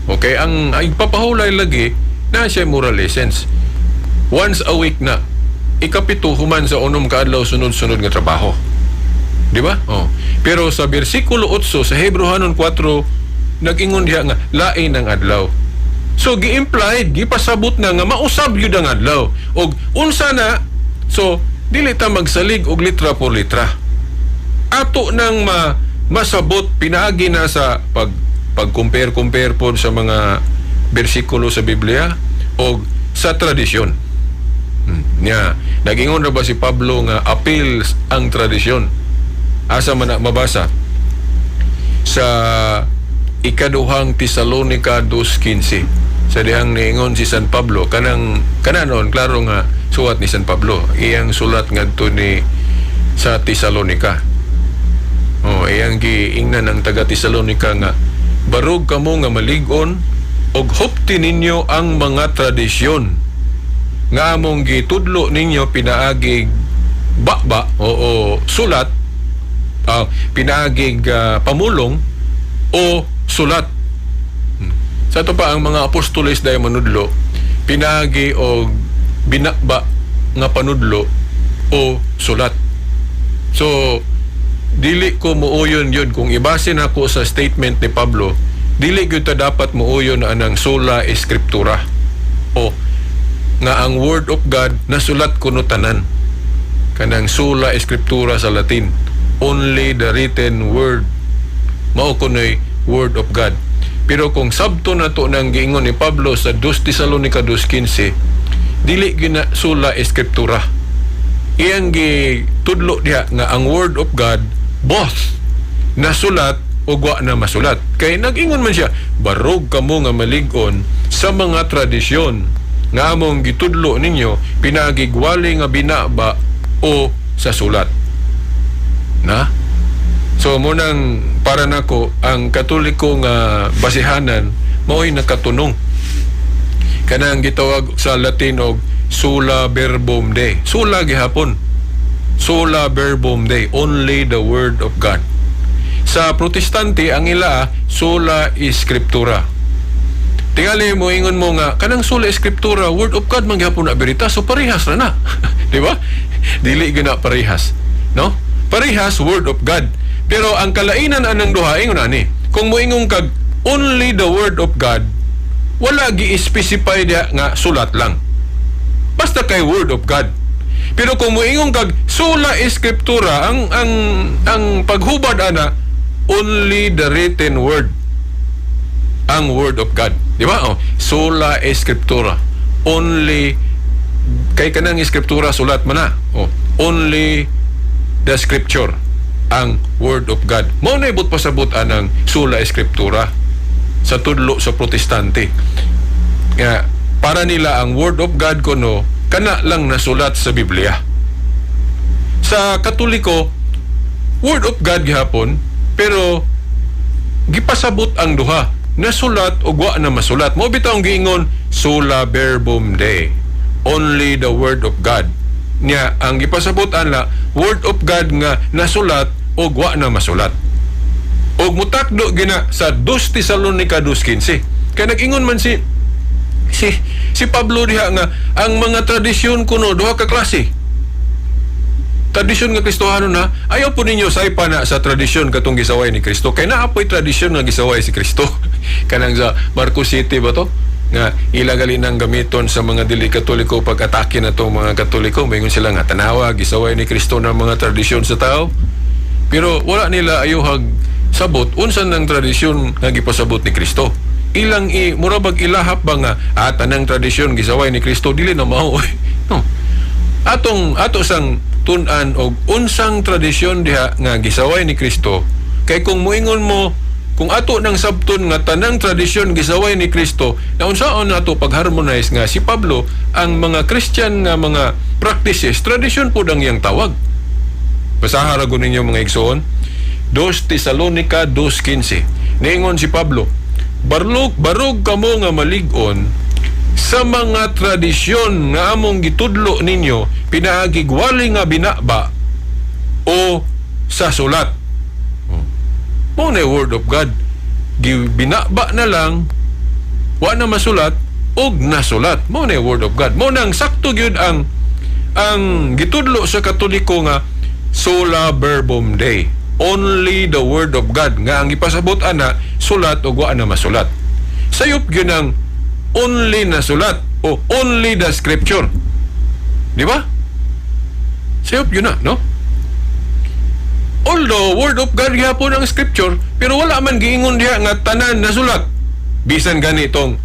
Okay, ang ay papahulay lagi na siya moral essence. Once a week na. Ikapito human sa 6 ka adlaw sunod-sunod nga trabaho. Di ba? Oh. Pero sa bersikulo 8 sa Hebreohanon 4, nag-ingon diha nga lain ang adlaw. So gi-implied, gipasabot na nga mausab gyud ang adlaw. Og unsa na? So dili ta magsalig og litra por litra. Ato nang masabot pinaagi na sa pag compare compare pod sa mga bersikulo sa Biblia og sa tradisyon. Nya, nagingon ra ba si Pablo nga appeals ang tradisyon? Asa man na mabasa? Sa Ikaduhang Tesalonica 2:15. Sa dihang niingon si San Pablo kanang kananon, klaro nga suwat ni San Pablo. Iyang sulat ngadto ni sa Tesalonica. Oh, iyang giingnan ang taga Tesalonica nga barog kamo nga malig-on og hupti ninyo ang mga tradisyon nga among gitudlo ninyo pinaagig baba o sulat, pinaagig pamulong o sulat. Sa ato pa ang mga apostoles dahil manudlo pinaagi og binaba nga panudlo o sulat. So dili ko muuyon yun kung ibase nako sa statement ni Pablo, dili gyud ta dapat muuyon anang sola scriptura o nga ang word of God nasulat kuno tanan, kanang sola scriptura sa Latin, only the written word mao kunoy word of God. Pero kung sabto na to nang giingon ni Pablo sa 2 Tesalonica 2:15, dili gyud na sola scriptura. Iyang gitudlo diha nga ang word of God both nasulat o wa na masulat, kay nag-ingon man siya, barog kamo nga malig-on sa mga tradisyon nga among gitudlo ninyo pinagigwali nga binaba o sa sulat na. So munang para nako ang Katoliko nga basihanan mao'y nakatunong, kanang gitawag sa Latin og sola verbum Dei. Sola gihapon, sola verbum Dei, only the word of God. Sa Protestante, ang ila sola scriptura. Tingali mo ingon mo nga kanang sola scriptura, word of God man gihapon na berita, so parehas ra na, di ba? Dili gyud na parehas, no? Parehas word of God, pero ang kalainan anang duha, ingon ani, kung moingon kag only the word of God, wala gi-specify diha nga sulat lang, basta kay word of God. Pero kung moingon kag sola scriptura, ang paghubad ana, only the written word ang word of God. Di ba? Oh, sola scriptura. Only kay kanang scriptura sulat man na. Oh, only the scripture ang word of God. Mao na ibot pasabot anang sola scriptura sa tudlo sa Protestante. Nga para nila ang word of God kuno kana lang nasulat sa Biblia. Sa Katoliko, word of God gihapon, pero gipasabot ang duha, nasulat o wa na masulat. Mo bitaw ang giingon sola verbum Dei, only the word of God. Nya ang gipasabot ana, word of God nga nasulat o wa na masulat. Og mutakdo gina sa 2 Tesalonica 2:15. Kay nag-ingon man si Pablo diha nga ang mga tradisyon kuno duha ka klase. Tradisyon nga Kristohano na, ayaw po ninyo saypa na sa tradisyon katong gisaway ni Kristo. Kay naa po'y tradisyon nga gisaway si Kristo. Kanang sa Marcos City ba to? Nga ila gali nang gamiton sa mga dili Katoliko pag atake na tong mga Katoliko. Moingon sila nga tanawa, gisaway ni Kristo ng mga tradisyon sa tao. Pero wala nila ayuhag sabot unsa nang tradisyon nga gipasabot ni Kristo. Ilang i mura bag ilahap ba nga tanang tradisyon gisaway ni Kristo, dili na mao, no? Atong ato sang tun-an og unsang tradisyon diha nga gisaway ni Kristo, kay kung muingon mo, kung ato nang sabton nga tanang tradisyon gisaway ni Kristo, na unsaon nato pag-harmonize nga si Pablo, ang mga Christian nga mga practices, tradisyon pud ang iyang tawag? Basaha ra gud ninyo, mga igsoon. 2 Tesalonica 2:15. Niingon si Pablo, "Barlog barog kamo nga malig-on sa mga tradisyon nga among gitudlo ninyo pinaagig wali nga binaba o sa sulat." Mao na word of God. Binaba na lang, wa na masulat og nasulat. Mao na word of God. Mao nang sakto gyud ang gitudlo sa Katoliko nga sola verbum Dei. Only the word of God nga ang ipasabot ana sulat o wa na masulat. Sayop gyud ang only nasulat o only the scripture. Di ba? Sayop yun na, no? Although word of God gihapon ang scripture, pero wala man giingon diha nga tanan nasulat. Bisan ganitong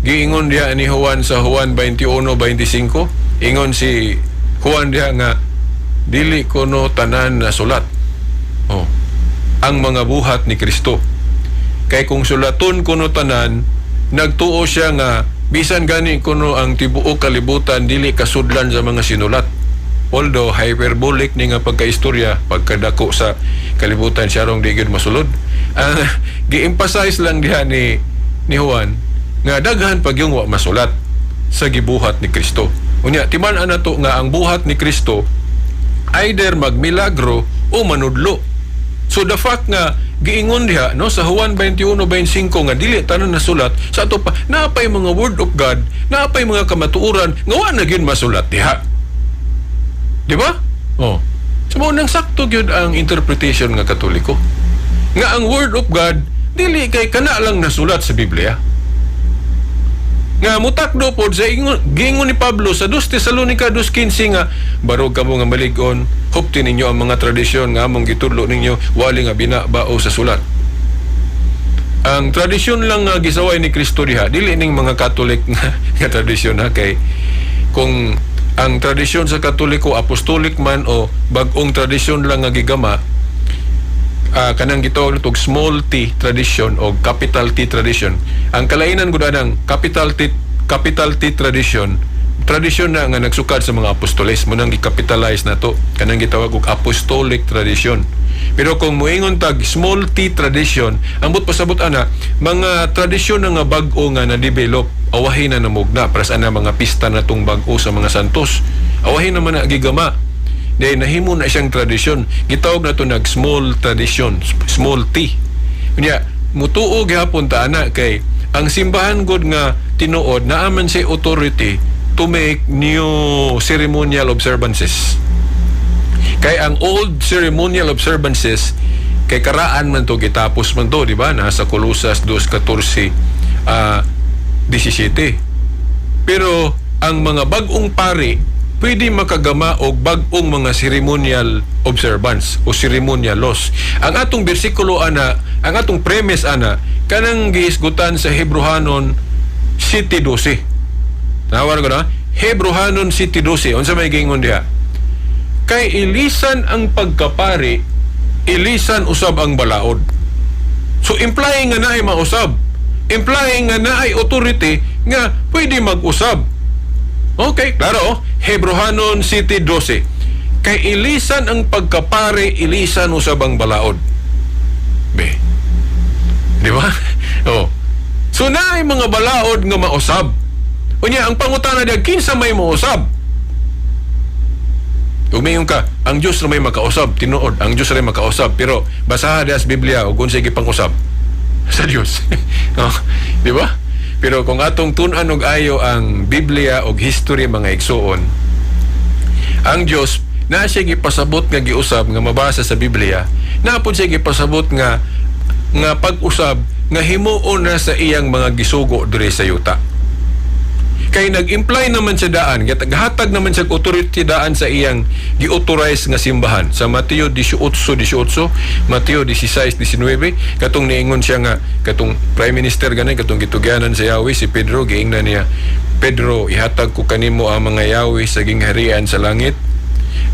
giingon diha ni Juan sa Juan 21:25, ingon si Juan diha nga dili kuno tanan nasulat. Oh. Ang mga buhat ni Kristo. Kay kung sulaton kuno tanan, nagtuo siya nga bisan gani kuno ang tibuok kalibutan dili kasudlan sa mga sinulat. Although hyperbolic ni nga pagkaistorya, pagkadako sa kalibutan siya rong di gyud masulod. Ang gi-emphasize lang diha ni Juan nga daghan pag yung wa masulat sa gibuhat ni Kristo. Unya timan-an nato nga ang buhat ni Kristo either magmilagro o manudlo. So the fact nga giingon diha, no, sa Juan 21:25 nga dili tanan nasulat, sa ato pa naapay mga word of God, naapay mga kamatuoran nga wa na gyud masulat diha. Di ba? Oh. So mao nang sakto gyud ang interpretation nga Katoliko. Nga ang word of God dili kay kana lang nasulat sa Biblia. Nga mutakdo pod sa ingon, giingon ni Pablo sa 2 Tesalonica 2:15 nga barog kamo nga malig-on, hupti ninyo ang mga tradisyon nga among gitudlo ninyo wali nga binaba o sa sulat. Ang tradisyon lang nga gisaway ni Kristo diha dili ning mga Catholic nga tradisyon ha, kay kung ang tradisyon sa Katoliko apostolic man o bag-ong tradisyon lang nga gigama, kanang gitawag natog small t tradition o capital T tradition. Ang kalainan gud anang capital T tradition, tradisyon na nga nagsukad sa mga apostoles mo nang gi-capitalize na to, kanang gitawag og apostolic tradition. Pero kung moingon tag small t tradition, ang but pasabot ana mga tradisyon na nga bag-o nga na-develop, awahin na namugna para sa ana mga pista na tong bag-o sa mga santos, awahin naman na gigama. Dahil nahimo na siyang tradisyon. Gitawag na to nag small tradition, small t. Unya, mutuo gihapon ta ana kay ang simbahan gud nga tinuod naa man siya authority to make new ceremonial observances. Kay ang old ceremonial observances kay karaan man to, gitapos man to, di ba? Nasa Colosas 2:14 17. Pero ang mga bag-ong pari pwede makagama og bag-ong mga ceremonial observance o ceremonial laws. Ang atong bersikulo ana, ang atong premise ana, kanang gihisgutan sa Hebrohanon 7:12. Nawar ko na? Hebrohanon 7:12. Unsa may giingon diha? Kay ilisan ang pagkapari, ilisan usab ang balaod. So implying nga naay mausab. Implying nga naay authority nga pwede mag-usab. Okay, klaro. Oh. Hebrohanon 7:12. Kay ilisan ang pagkapari, ilisan usab ang balaod. Be. Di ba? Oh. So naay mga balaod nga mausab. Unya ang pangutana diya, kinsa may mausab? Umayon ka, ang Diyos na may makausab, tinuod, ang Diyos na may makausab, pero basaha diha sa Biblia ug unsay gipang-usab sa Diyos. No? Di ba? Pero kung atong tun-an og ayo ang Biblia og history, mga igsuon, ang Diyos na siya gipasabot nga giusab nga mabasa sa Biblia, naa pod siya gipasabot nga pag-usab nga himuon na sa iyang mga gisugo diri sa yuta. Kay nag-imply naman siya daan, gatag naman siya og authority daan sa iyang gi-authorize nga simbahan. Sa Mateo 18:18, Mateo 16:19, katong niingon siya nga katong prime minister gani, katong gitugyanan sa Yahweh si Pedro, giingnan niya, "Pedro, ihatag ko kanimo ang mga yawi sa gingharian sa langit.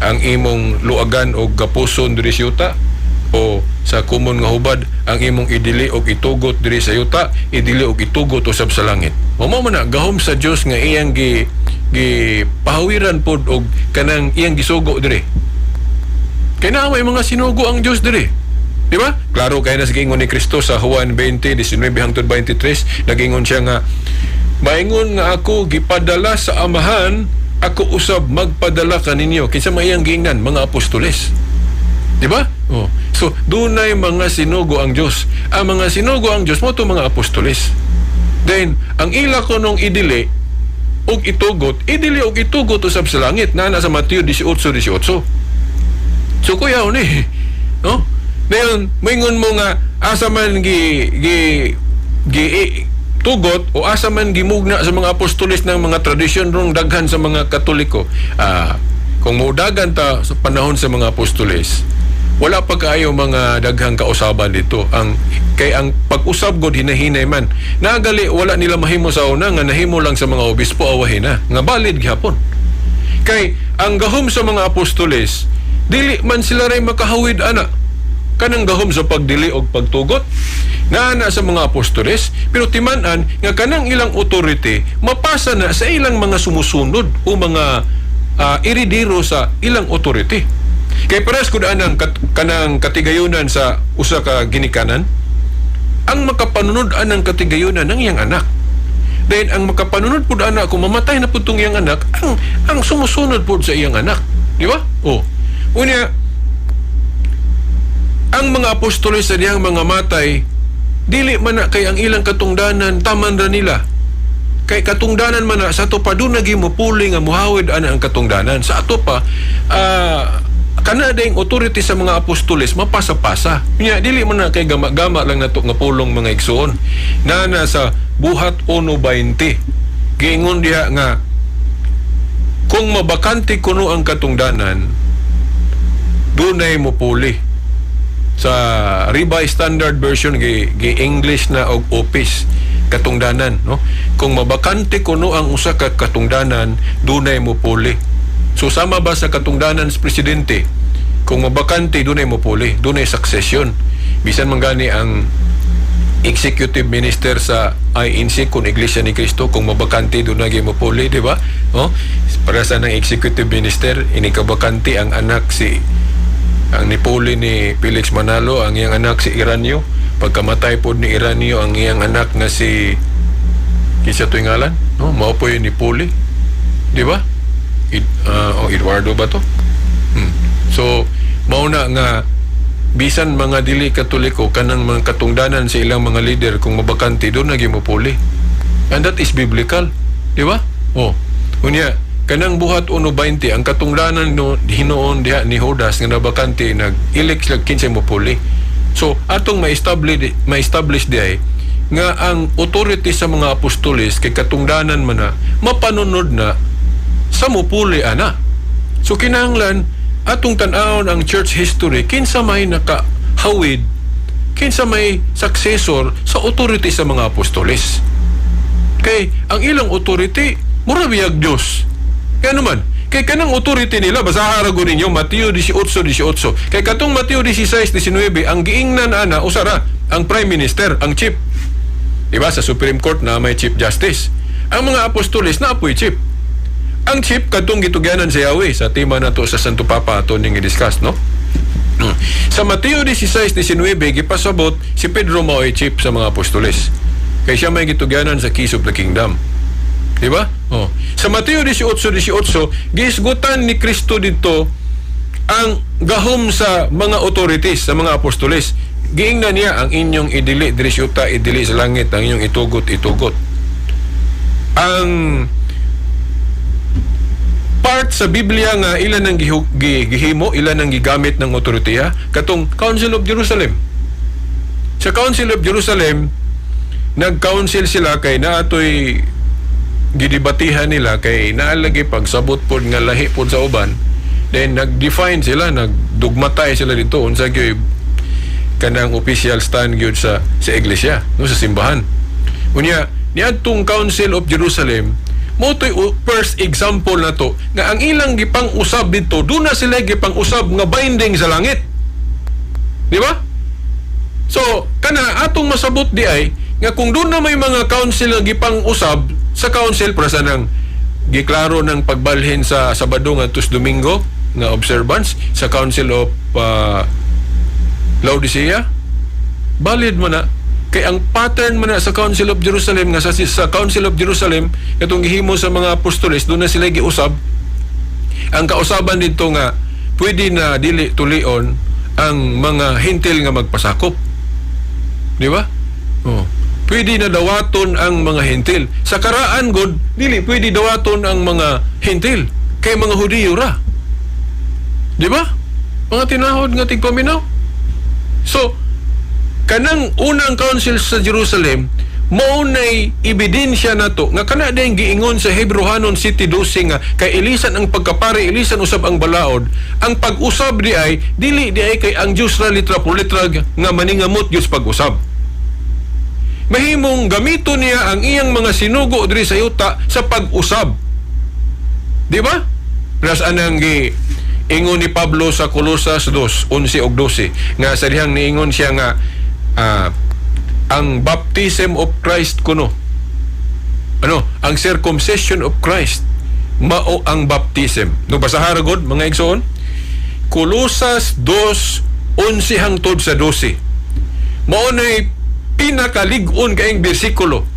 Ang imong luagan og gapuson diri sa yuta o sa kumon nga hubad, ang imong idili og itugot diri sa yuta, idili og itugot usab sa langit." Mao man na gahom sa Dios nga iyang gi gi pahawiran pod og kanang iyang gisugo diri. Kay naa may mga sinugo ang Dios diri. Di ba? Klaro kay na sa giingon ni Kristo sa Juan 20:19 hangtod 23, nagingon siya nga, "Maingon nga ako gipadala sa Amahan, ako usab magpadala kaninyo." Kinsa may iyang giingnan? Mga apostoles. Di ba? Oh. So, dunay mga sinugo ang Dios. Ang mga sinugo ang Dios mao to mga apostoles. Then, ang ila kunong idili og itugot, idili og itugot usab sa langit na sa Mateo 18:18. So kuyaw ni. No? Dayon, moingon mo nga asa man gi gi gi tugot o asa man gimugna sa mga apostoles ng mga tradisyon rong daghan sa mga Katoliko. Kung muudagan ta sa panahon sa mga apostoles, wala pa kaayo mga daghang kausaban dito. Ang kay ang pag-usab god hinahinay man. Nagali wala nila mahimo sa una nga nahimo lang sa mga obispo, awahin na nga valid gihapon. Kay ang gahom sa mga apostoles, dili man sila ray makahawid ana. Kanang gahom sa pagdili og pagtugot naa na sa mga apostoles, pero timan-an nga kanang ilang authority mapasa na sa ilang mga sumusunod o mga iridiro sa ilang authority. Kay pares ko daan kanang katigayunan sa usa ka ginikanan, ang makapanunod anang katigayunan ng iyang anak. Then ang makapanunod pud ana kung mamatay na pud tong iyang anak, ang sumusunod pud sa iyang anak. Di ba? Oh. Unya, ang mga apostoles sa diyang mga matay, dili man na kay ang ilang katungdanan taman ra nila. Kay katungdanan man na sa ato pa doon nagi mupuli nga muhawid ana ang katungdanan. Sa ato pa kana dayong authority sa mga apostoles mapasa-pasa. Nya dili man na kay gama-gama lang nato nga pulong, mga igsoon. Nana sa Buhat 1:20. Giingon diha nga kung mabakante kuno ang katungdanan, dunay mupuli. Sa Revised Standard Version, gi English na og office, katungdanan, no? Kung mabakante kuno ang usa ka katungdanan, dunay mupuli. So sama ba sa katungdanan sa presidente, kung mabakante, dunay mupuli, dunay succession. Bisan man gani ang executive minister sa INC, kung Iglesia ni Cristo, kung mabakante, dunay mupuli, di ba? Oh, para sa ng executive minister, inikabakante ang anak si ang nipuli ni Felix Manalo ang iyang anak si Iranio. Pagkamatay pod ni Iranio, ang iyang anak nga si, kinsa to ngalan, no, mao po yun nipuli, di ba? Oh, Eduardo ba to? So mao na nga bisan mga dili Katoliko, kanang mga katungdanan sa ilang mga leader, kung mabakante, doon nagi mopuli, and that is biblical, di ba? Oh, unya kanang Buhat 1:20, ang katungdanan no hinuon diha ni Judas nga nabakante, nag-elect sila kinsay mopuli. So atong ma-establish diay nga ang authority sa mga apostoles kay katungdanan man na mapanunod na sa mupuli ana. So kinahanglan atong tan-awon ang church history, kinsa may nakahawid, kinsa may successor sa authority sa mga apostoles. Kay ang ilang authority mura biyag Dios. Kaya naman, kay kanang authority nila, basaha ra gud ninyo Mateo 18:18. Kay katong Mateo 16:19, ang giingnan ana usara ang prime minister, ang chief. Diba sa Supreme Court na may chief justice? Ang mga apostoles na apoy chief. Ang chief kadtong gitugyanan sa Yahweh sa tema nato sa Santo Papa ato ning i-discuss, no? Sa Mateo 16:19, gipasabot si Pedro mao'y chief sa mga apostoles. Kay siya may gitugyanan sa keys of the kingdom. Di ba? Oh. Sa Mateo 18:18, giisgutan ni Kristo dito ang gahom sa mga authorities, sa mga apostoles. Giingnan niya, "Ang inyong idili diri sa yuta, idili sa langit, ang inyong itugot, itugot." Ang part sa Biblia nga ilan ang gihimo, ilan ang gigamit ng otoriteya, katong Council of Jerusalem. Sa Council of Jerusalem, nag-council sila kay naatoy gidibatihan nila kay naalagi pagsabot pod nga lahi pod sa uban, then nag-define sila, nagdugmatay sila dito unsa gyud kanang official stand gyud sa iglesia, no, sa simbahan. Unya niadtong Council of Jerusalem mo to'y first example na to nga ang ilang gipang-usab dito, doon na sila gipang-usab nga binding sa langit, di ba? So kana atong masabot di ay nga kung doon na may mga council nga gipang-usab sa council para sa nang giklaro ng pagbalhin sa Sabado ngadto sa Domingo nga observance sa Council of Laodicea, valid mo na kay ang pattern man na sa Council of Jerusalem nga sa Council of Jerusalem katong gihimo sa mga apostoles, doon na sila giusab. Ang kausaban dito nga pwede na dili tulion ang mga Hentil nga magpasakop, di ba? Oh. Pwede na dawaton ang mga Hentil. Sa karaan god, dili pwede dawaton ang mga Hentil kay mga Hudiyo ra, di ba, mga tinahod nga tigpaminaw? So kanang unang council sa Jerusalem mao nay ebidensya nato nga kana din giingon sa Hebreohanon 7:12 nga kay ilisan ang pagkapari, ilisan usab ang balaod. Ang pag-usab di ay dili di ay kay ang Dios ra litra por litra nga maningamot gyud sa pag-usab. Mahimong gamito niya ang iyang mga sinugo diri sa yuta sa pag-usab, di ba? Plus anang gi ingon ni Pablo sa Colosas 2:11 ug 12 nga sa dihang niingon siya nga ang baptism of Christ kuno, ano, ang circumcision of Christ mao ang baptism, no? Basahara god, mga igsoon, Colosas 2:11 hangtod sa 12. Mao nay pinakalig-on kaayong bersikulo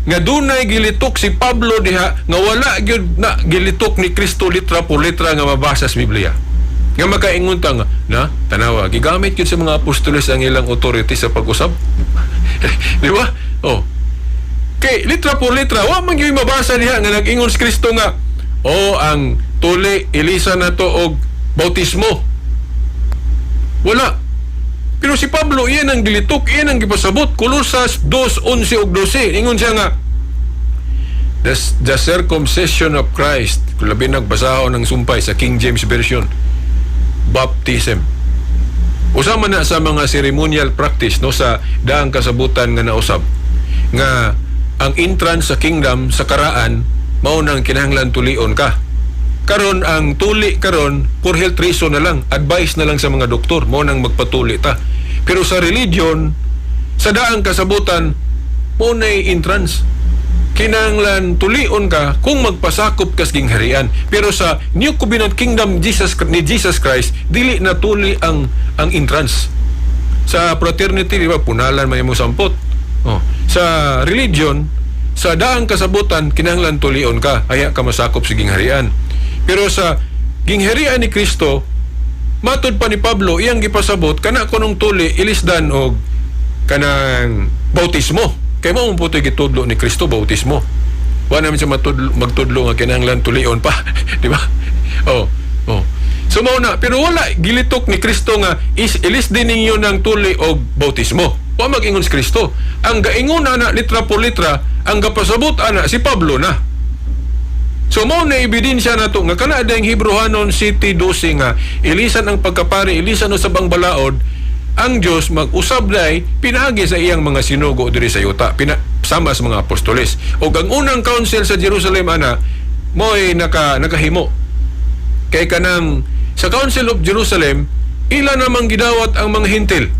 nga dunay gilitok si Pablo diha nga wala gyud na gilitok ni Kristo litra por litra nga mabasa sa Biblia. Nga makaingon ta nga na tanawa, gigamit gyud sa mga apostoles ang ilang authority sa pag-usab. Di ba? Oh. Kay litra por litra wa man gyud mabasa diha nga nag-ingon si Kristo nga oh, ang tuli ilisa na to og bautismo. Wala. Pero si Pablo, iyan ang gilitok, iyan ang gipasabot. Colosas 2:11 ug 12. Ingon siya nga, the circumcision of Christ, kung labi nagbasahon ng sumpay sa King James Version, baptism. Usa man na sa mga ceremonial practice, no, sa daang kasabutan nga nausab nga ang entrance sa kingdom sa karaan mao nang kinahanglan tulion ka. Karon ang tuli karon for health reason na lang, advice na lang sa mga doktor mo nang magpatuli ta. Pero sa religion, sa daang kasabutan, mo nay entrance. Kinahanglan tulion ka kung magpasakop kas gingharian. Pero sa New Covenant Kingdom ni Jesus Christ, dili na tuli ang entrance. Sa fraternity, di ba, punalan may mo sampot. Oh. Sa religion, sa daang kasabutan, kinahanglan tulion ka, aya ka masakop sa gingharian. Pero sa gingharian ni Kristo, matod pa ni Pablo, iyang gipasabot, kana kunong tuli, ilisdan og kanang bautismo. Kay mo putoy gitudlo ni Kristo, bautismo. Wa naman siya matudlo, magtudlo nga kinahanglan tulion pa, di ba? Oh. So mao na, pero wala gilitok ni Kristo nga is ilis din ninyo ng tuli og bautismo. Wa mag-ingon si Kristo. Ang gaingon ana litra por litra, ang gapasabot ana si Pablo na. So mao na ebidensya nato nga kana dayang Hebreohanon 7:12 nga ilisan ang pagkapari, ilisan usab ang balaod, ang Dios mag-usab day pinaagi sa iyang mga sinugo diri sa yuta sama sa mga apostoles. Ug ang unang council sa Jerusalem ana mo'y nakahimo. Kay kanang sa Council of Jerusalem, ila namang gidawat ang mga Hentil.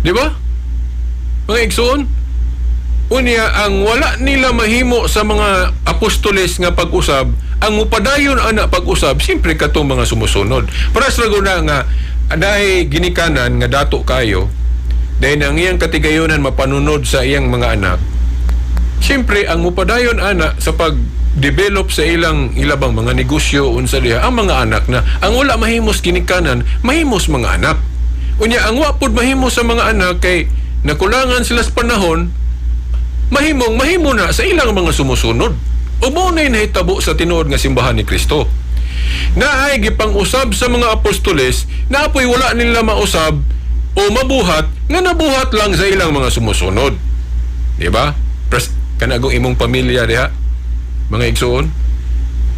Di ba? Mga igsoon, unya ang wala nila mahimo sa mga apostoles nga pag-usab, ang mupadayon ana pag-usab, siyempre katong mga sumusunod. Para sa na nga dahil ginikanan nga dato kayo, dahil ang iyang katigayonan mapanunod sa iyang mga anak, siyempre ang mupadayon ana sa pag-develop sa ilang ilabang mga negosyo unsa diha ang mga anak na ang wala mahimos ginikanan, mahimos mga anak. Unya ang wa pud mahimo sa mga anak kay nakulangan sila sa panahon, mahimong mahimo na sa ilang mga sumusunod. O mao na'y nahitabo sa tinuod nga simbahan ni Kristo. Naay gipang-usab sa mga apostoles, naapoy wala nila mausab o mabuhat nga nabuhat lang sa ilang mga sumusunod. Di ba? Kanagong imong pamilya diha, mga igsuon,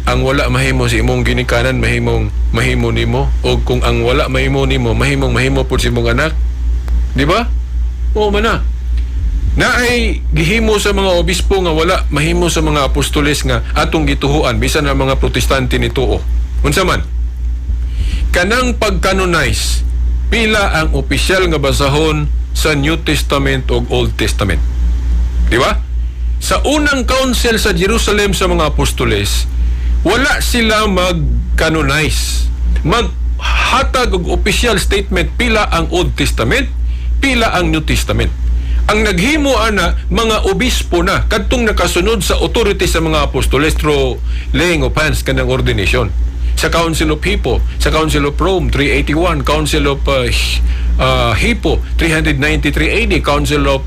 ang wala mahimo sa imong ginikanan, mahimong mahimo nimo, o kung ang wala mahimo nimo, mahimong mahimo pud sa imong anak, di ba? Oo man na. Na ay gihimo sa mga obispo nga wala mahimo sa mga apostoles nga atong gituhuan bisan ang mga Protestante nituo. Unsa man? Kanang pag-canonize, pila ang opisyal nga basahon sa New Testament ug Old Testament. Di ba? Sa unang council sa Jerusalem sa mga apostoles, wala sila mag-canonize. Maghatag og official statement pila ang Old Testament, pila ang New Testament. Ang naghimo ana mga obispo na kadtong nakasunod sa authority sa mga apostoles through laying of hands, kanang ordination. Sa Council of Hippo, sa Council of Rome 381, Council of Hippo 393 AD, Council of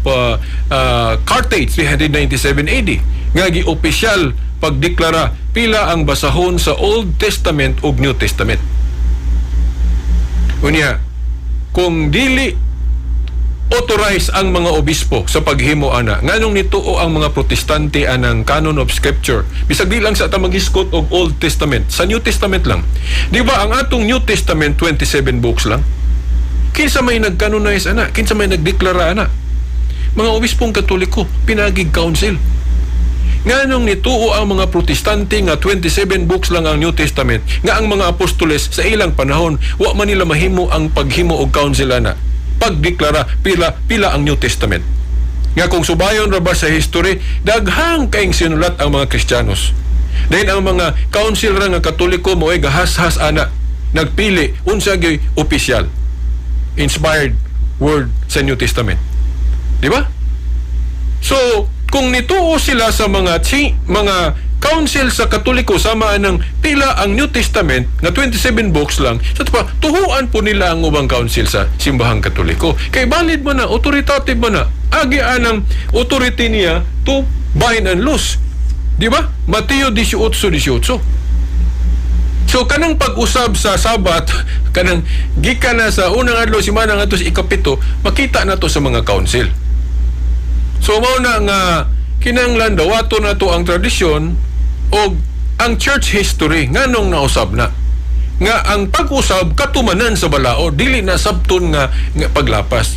Carthage 397 AD nga gi-opisyal pagdeklara pila ang basahon sa Old Testament ug New Testament. Unya, kung dili authorize ang mga obispo sa paghimo ana, nganong nituo ang mga Protestante anang canon of scripture, bisag di lang sa ta maghisgot og Old Testament, sa New Testament lang? Di ba ang atong New Testament 27 books lang? Kinsa may nagcanonize ana? Kinsa may nagdeklara ana? Mga obispong Katoliko, pinagig council. Nganong nituo ang mga Protestante nga 27 books lang ang New Testament, nga ang mga apostoles sa ilang panahon wa man nila mahimo ang paghimo og council ana, pagdeklara pila pila ang New Testament, nga kung subayon ra ba sa history, daghang kaing sinulat ang mga Kristiyanos? Dahil ang mga council ra nga Katoliko mo ay gahas-has ana, nagpili unsa gyud opisyal inspired word sa New Testament, di ba? So, kung nituo sila sa mga council sa Katoliko sama ng pila ang New Testament nga 27 books lang, sa pa tuhuan po nila ang ubang council sa simbahang Katoliko. Kay valid mo na, authoritative mo na. Agi anang authority niya to bind and loose. Di ba? Mateo 18:18. So kanang pag-usab sa Sabat, kanang gikan na sa unang adlaw simana ngadto sa ikapito, makita na to sa mga council. So mao na nga kinahanglan dawato na to ang tradisyon o ang church history nganong nausab na. Nga ang pag-usab katumanan sa balaod, dili na sabton nga paglapas.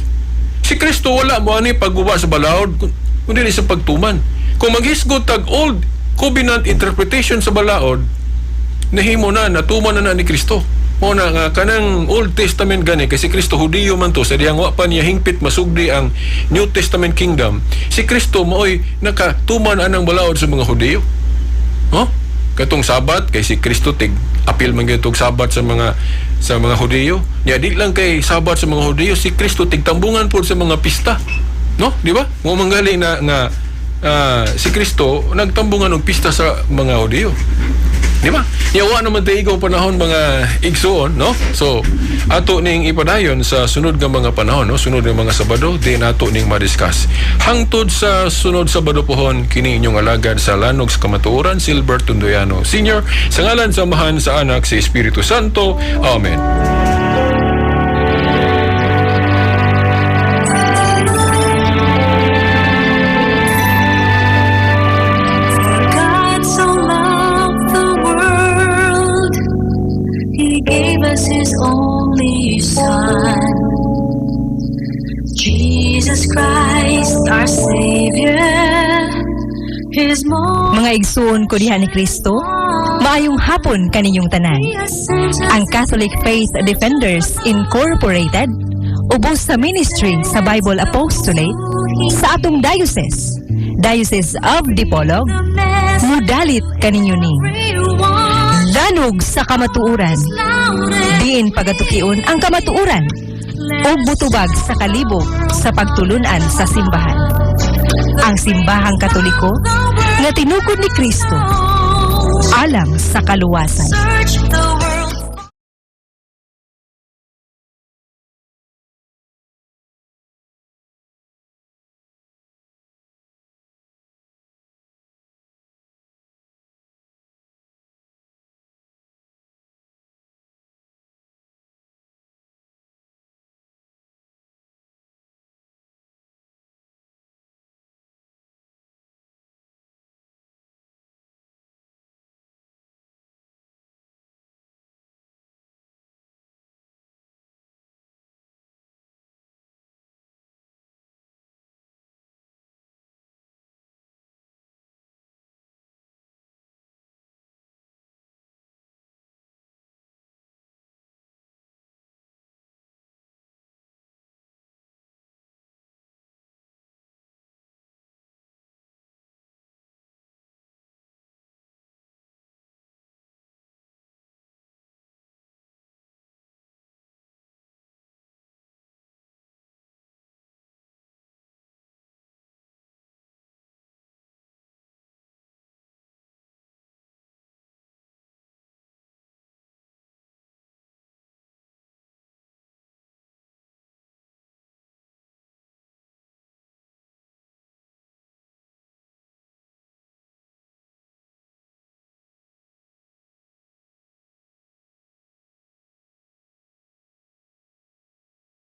Si Kristo wala mo ani pagguba sa balaod kun dili sa pagtuman. Kung maghisgot tag Old Covenant interpretation sa balaod, nahimo na, natuman na, na ni Kristo. Mao na nga kanang Old Testament gani, kasi Kristo Hudiyo man to sa diyang wa pa niya hingpit masugdi ang New Testament kingdom. Si Kristo maoy nakatuman anang balaod sa mga Hudiyo. Huh? Katong Sabat, kay si Kristo tig apil man gyud tog Sabat sa mga Hudiyo. Nya di lang kay Sabat sa mga Hudiyo, si Kristo tig tambungan pud sa mga pista. No? Di ba? Mo manggali na nga si Kristo nagtambungan og pista sa mga Hudiyo. Di ba? Yawa naman tayo ikaw panahon, mga igsuon, no? So, ato ning ipadayon sa sunod nga mga panahon, no? Sunod nga mga Sabado, di nato ning madiscuss. Hangtod sa sunod Sabado pohon, kini inyong alagad sa lanog sa kamatuoran, Silbert Tundoyano Senior, sa ngalan sa Amahan, sa Anak, sa Espiritu Santo. Amen. God so loved the world, He gave us His only Son, Jesus Christ, our Savior. His most Mga igsuon ko diha ni Kristo, maayong hapon kaninyong tanan. Ang Catholic Faith Defenders Incorporated, ubos sa ministry sa Bible Apostolate sa atong diocese, Diocese of Dipolog, mudalit kaninyo ning Lanog sa Kamatuoran. Diin pagatukion ang kamatuoran ug mutubag sa kalibog sa pagtulunan sa simbahan. Ang simbahang Katoliko nga tinukod ni Kristo alang sa kaluwasan. Search the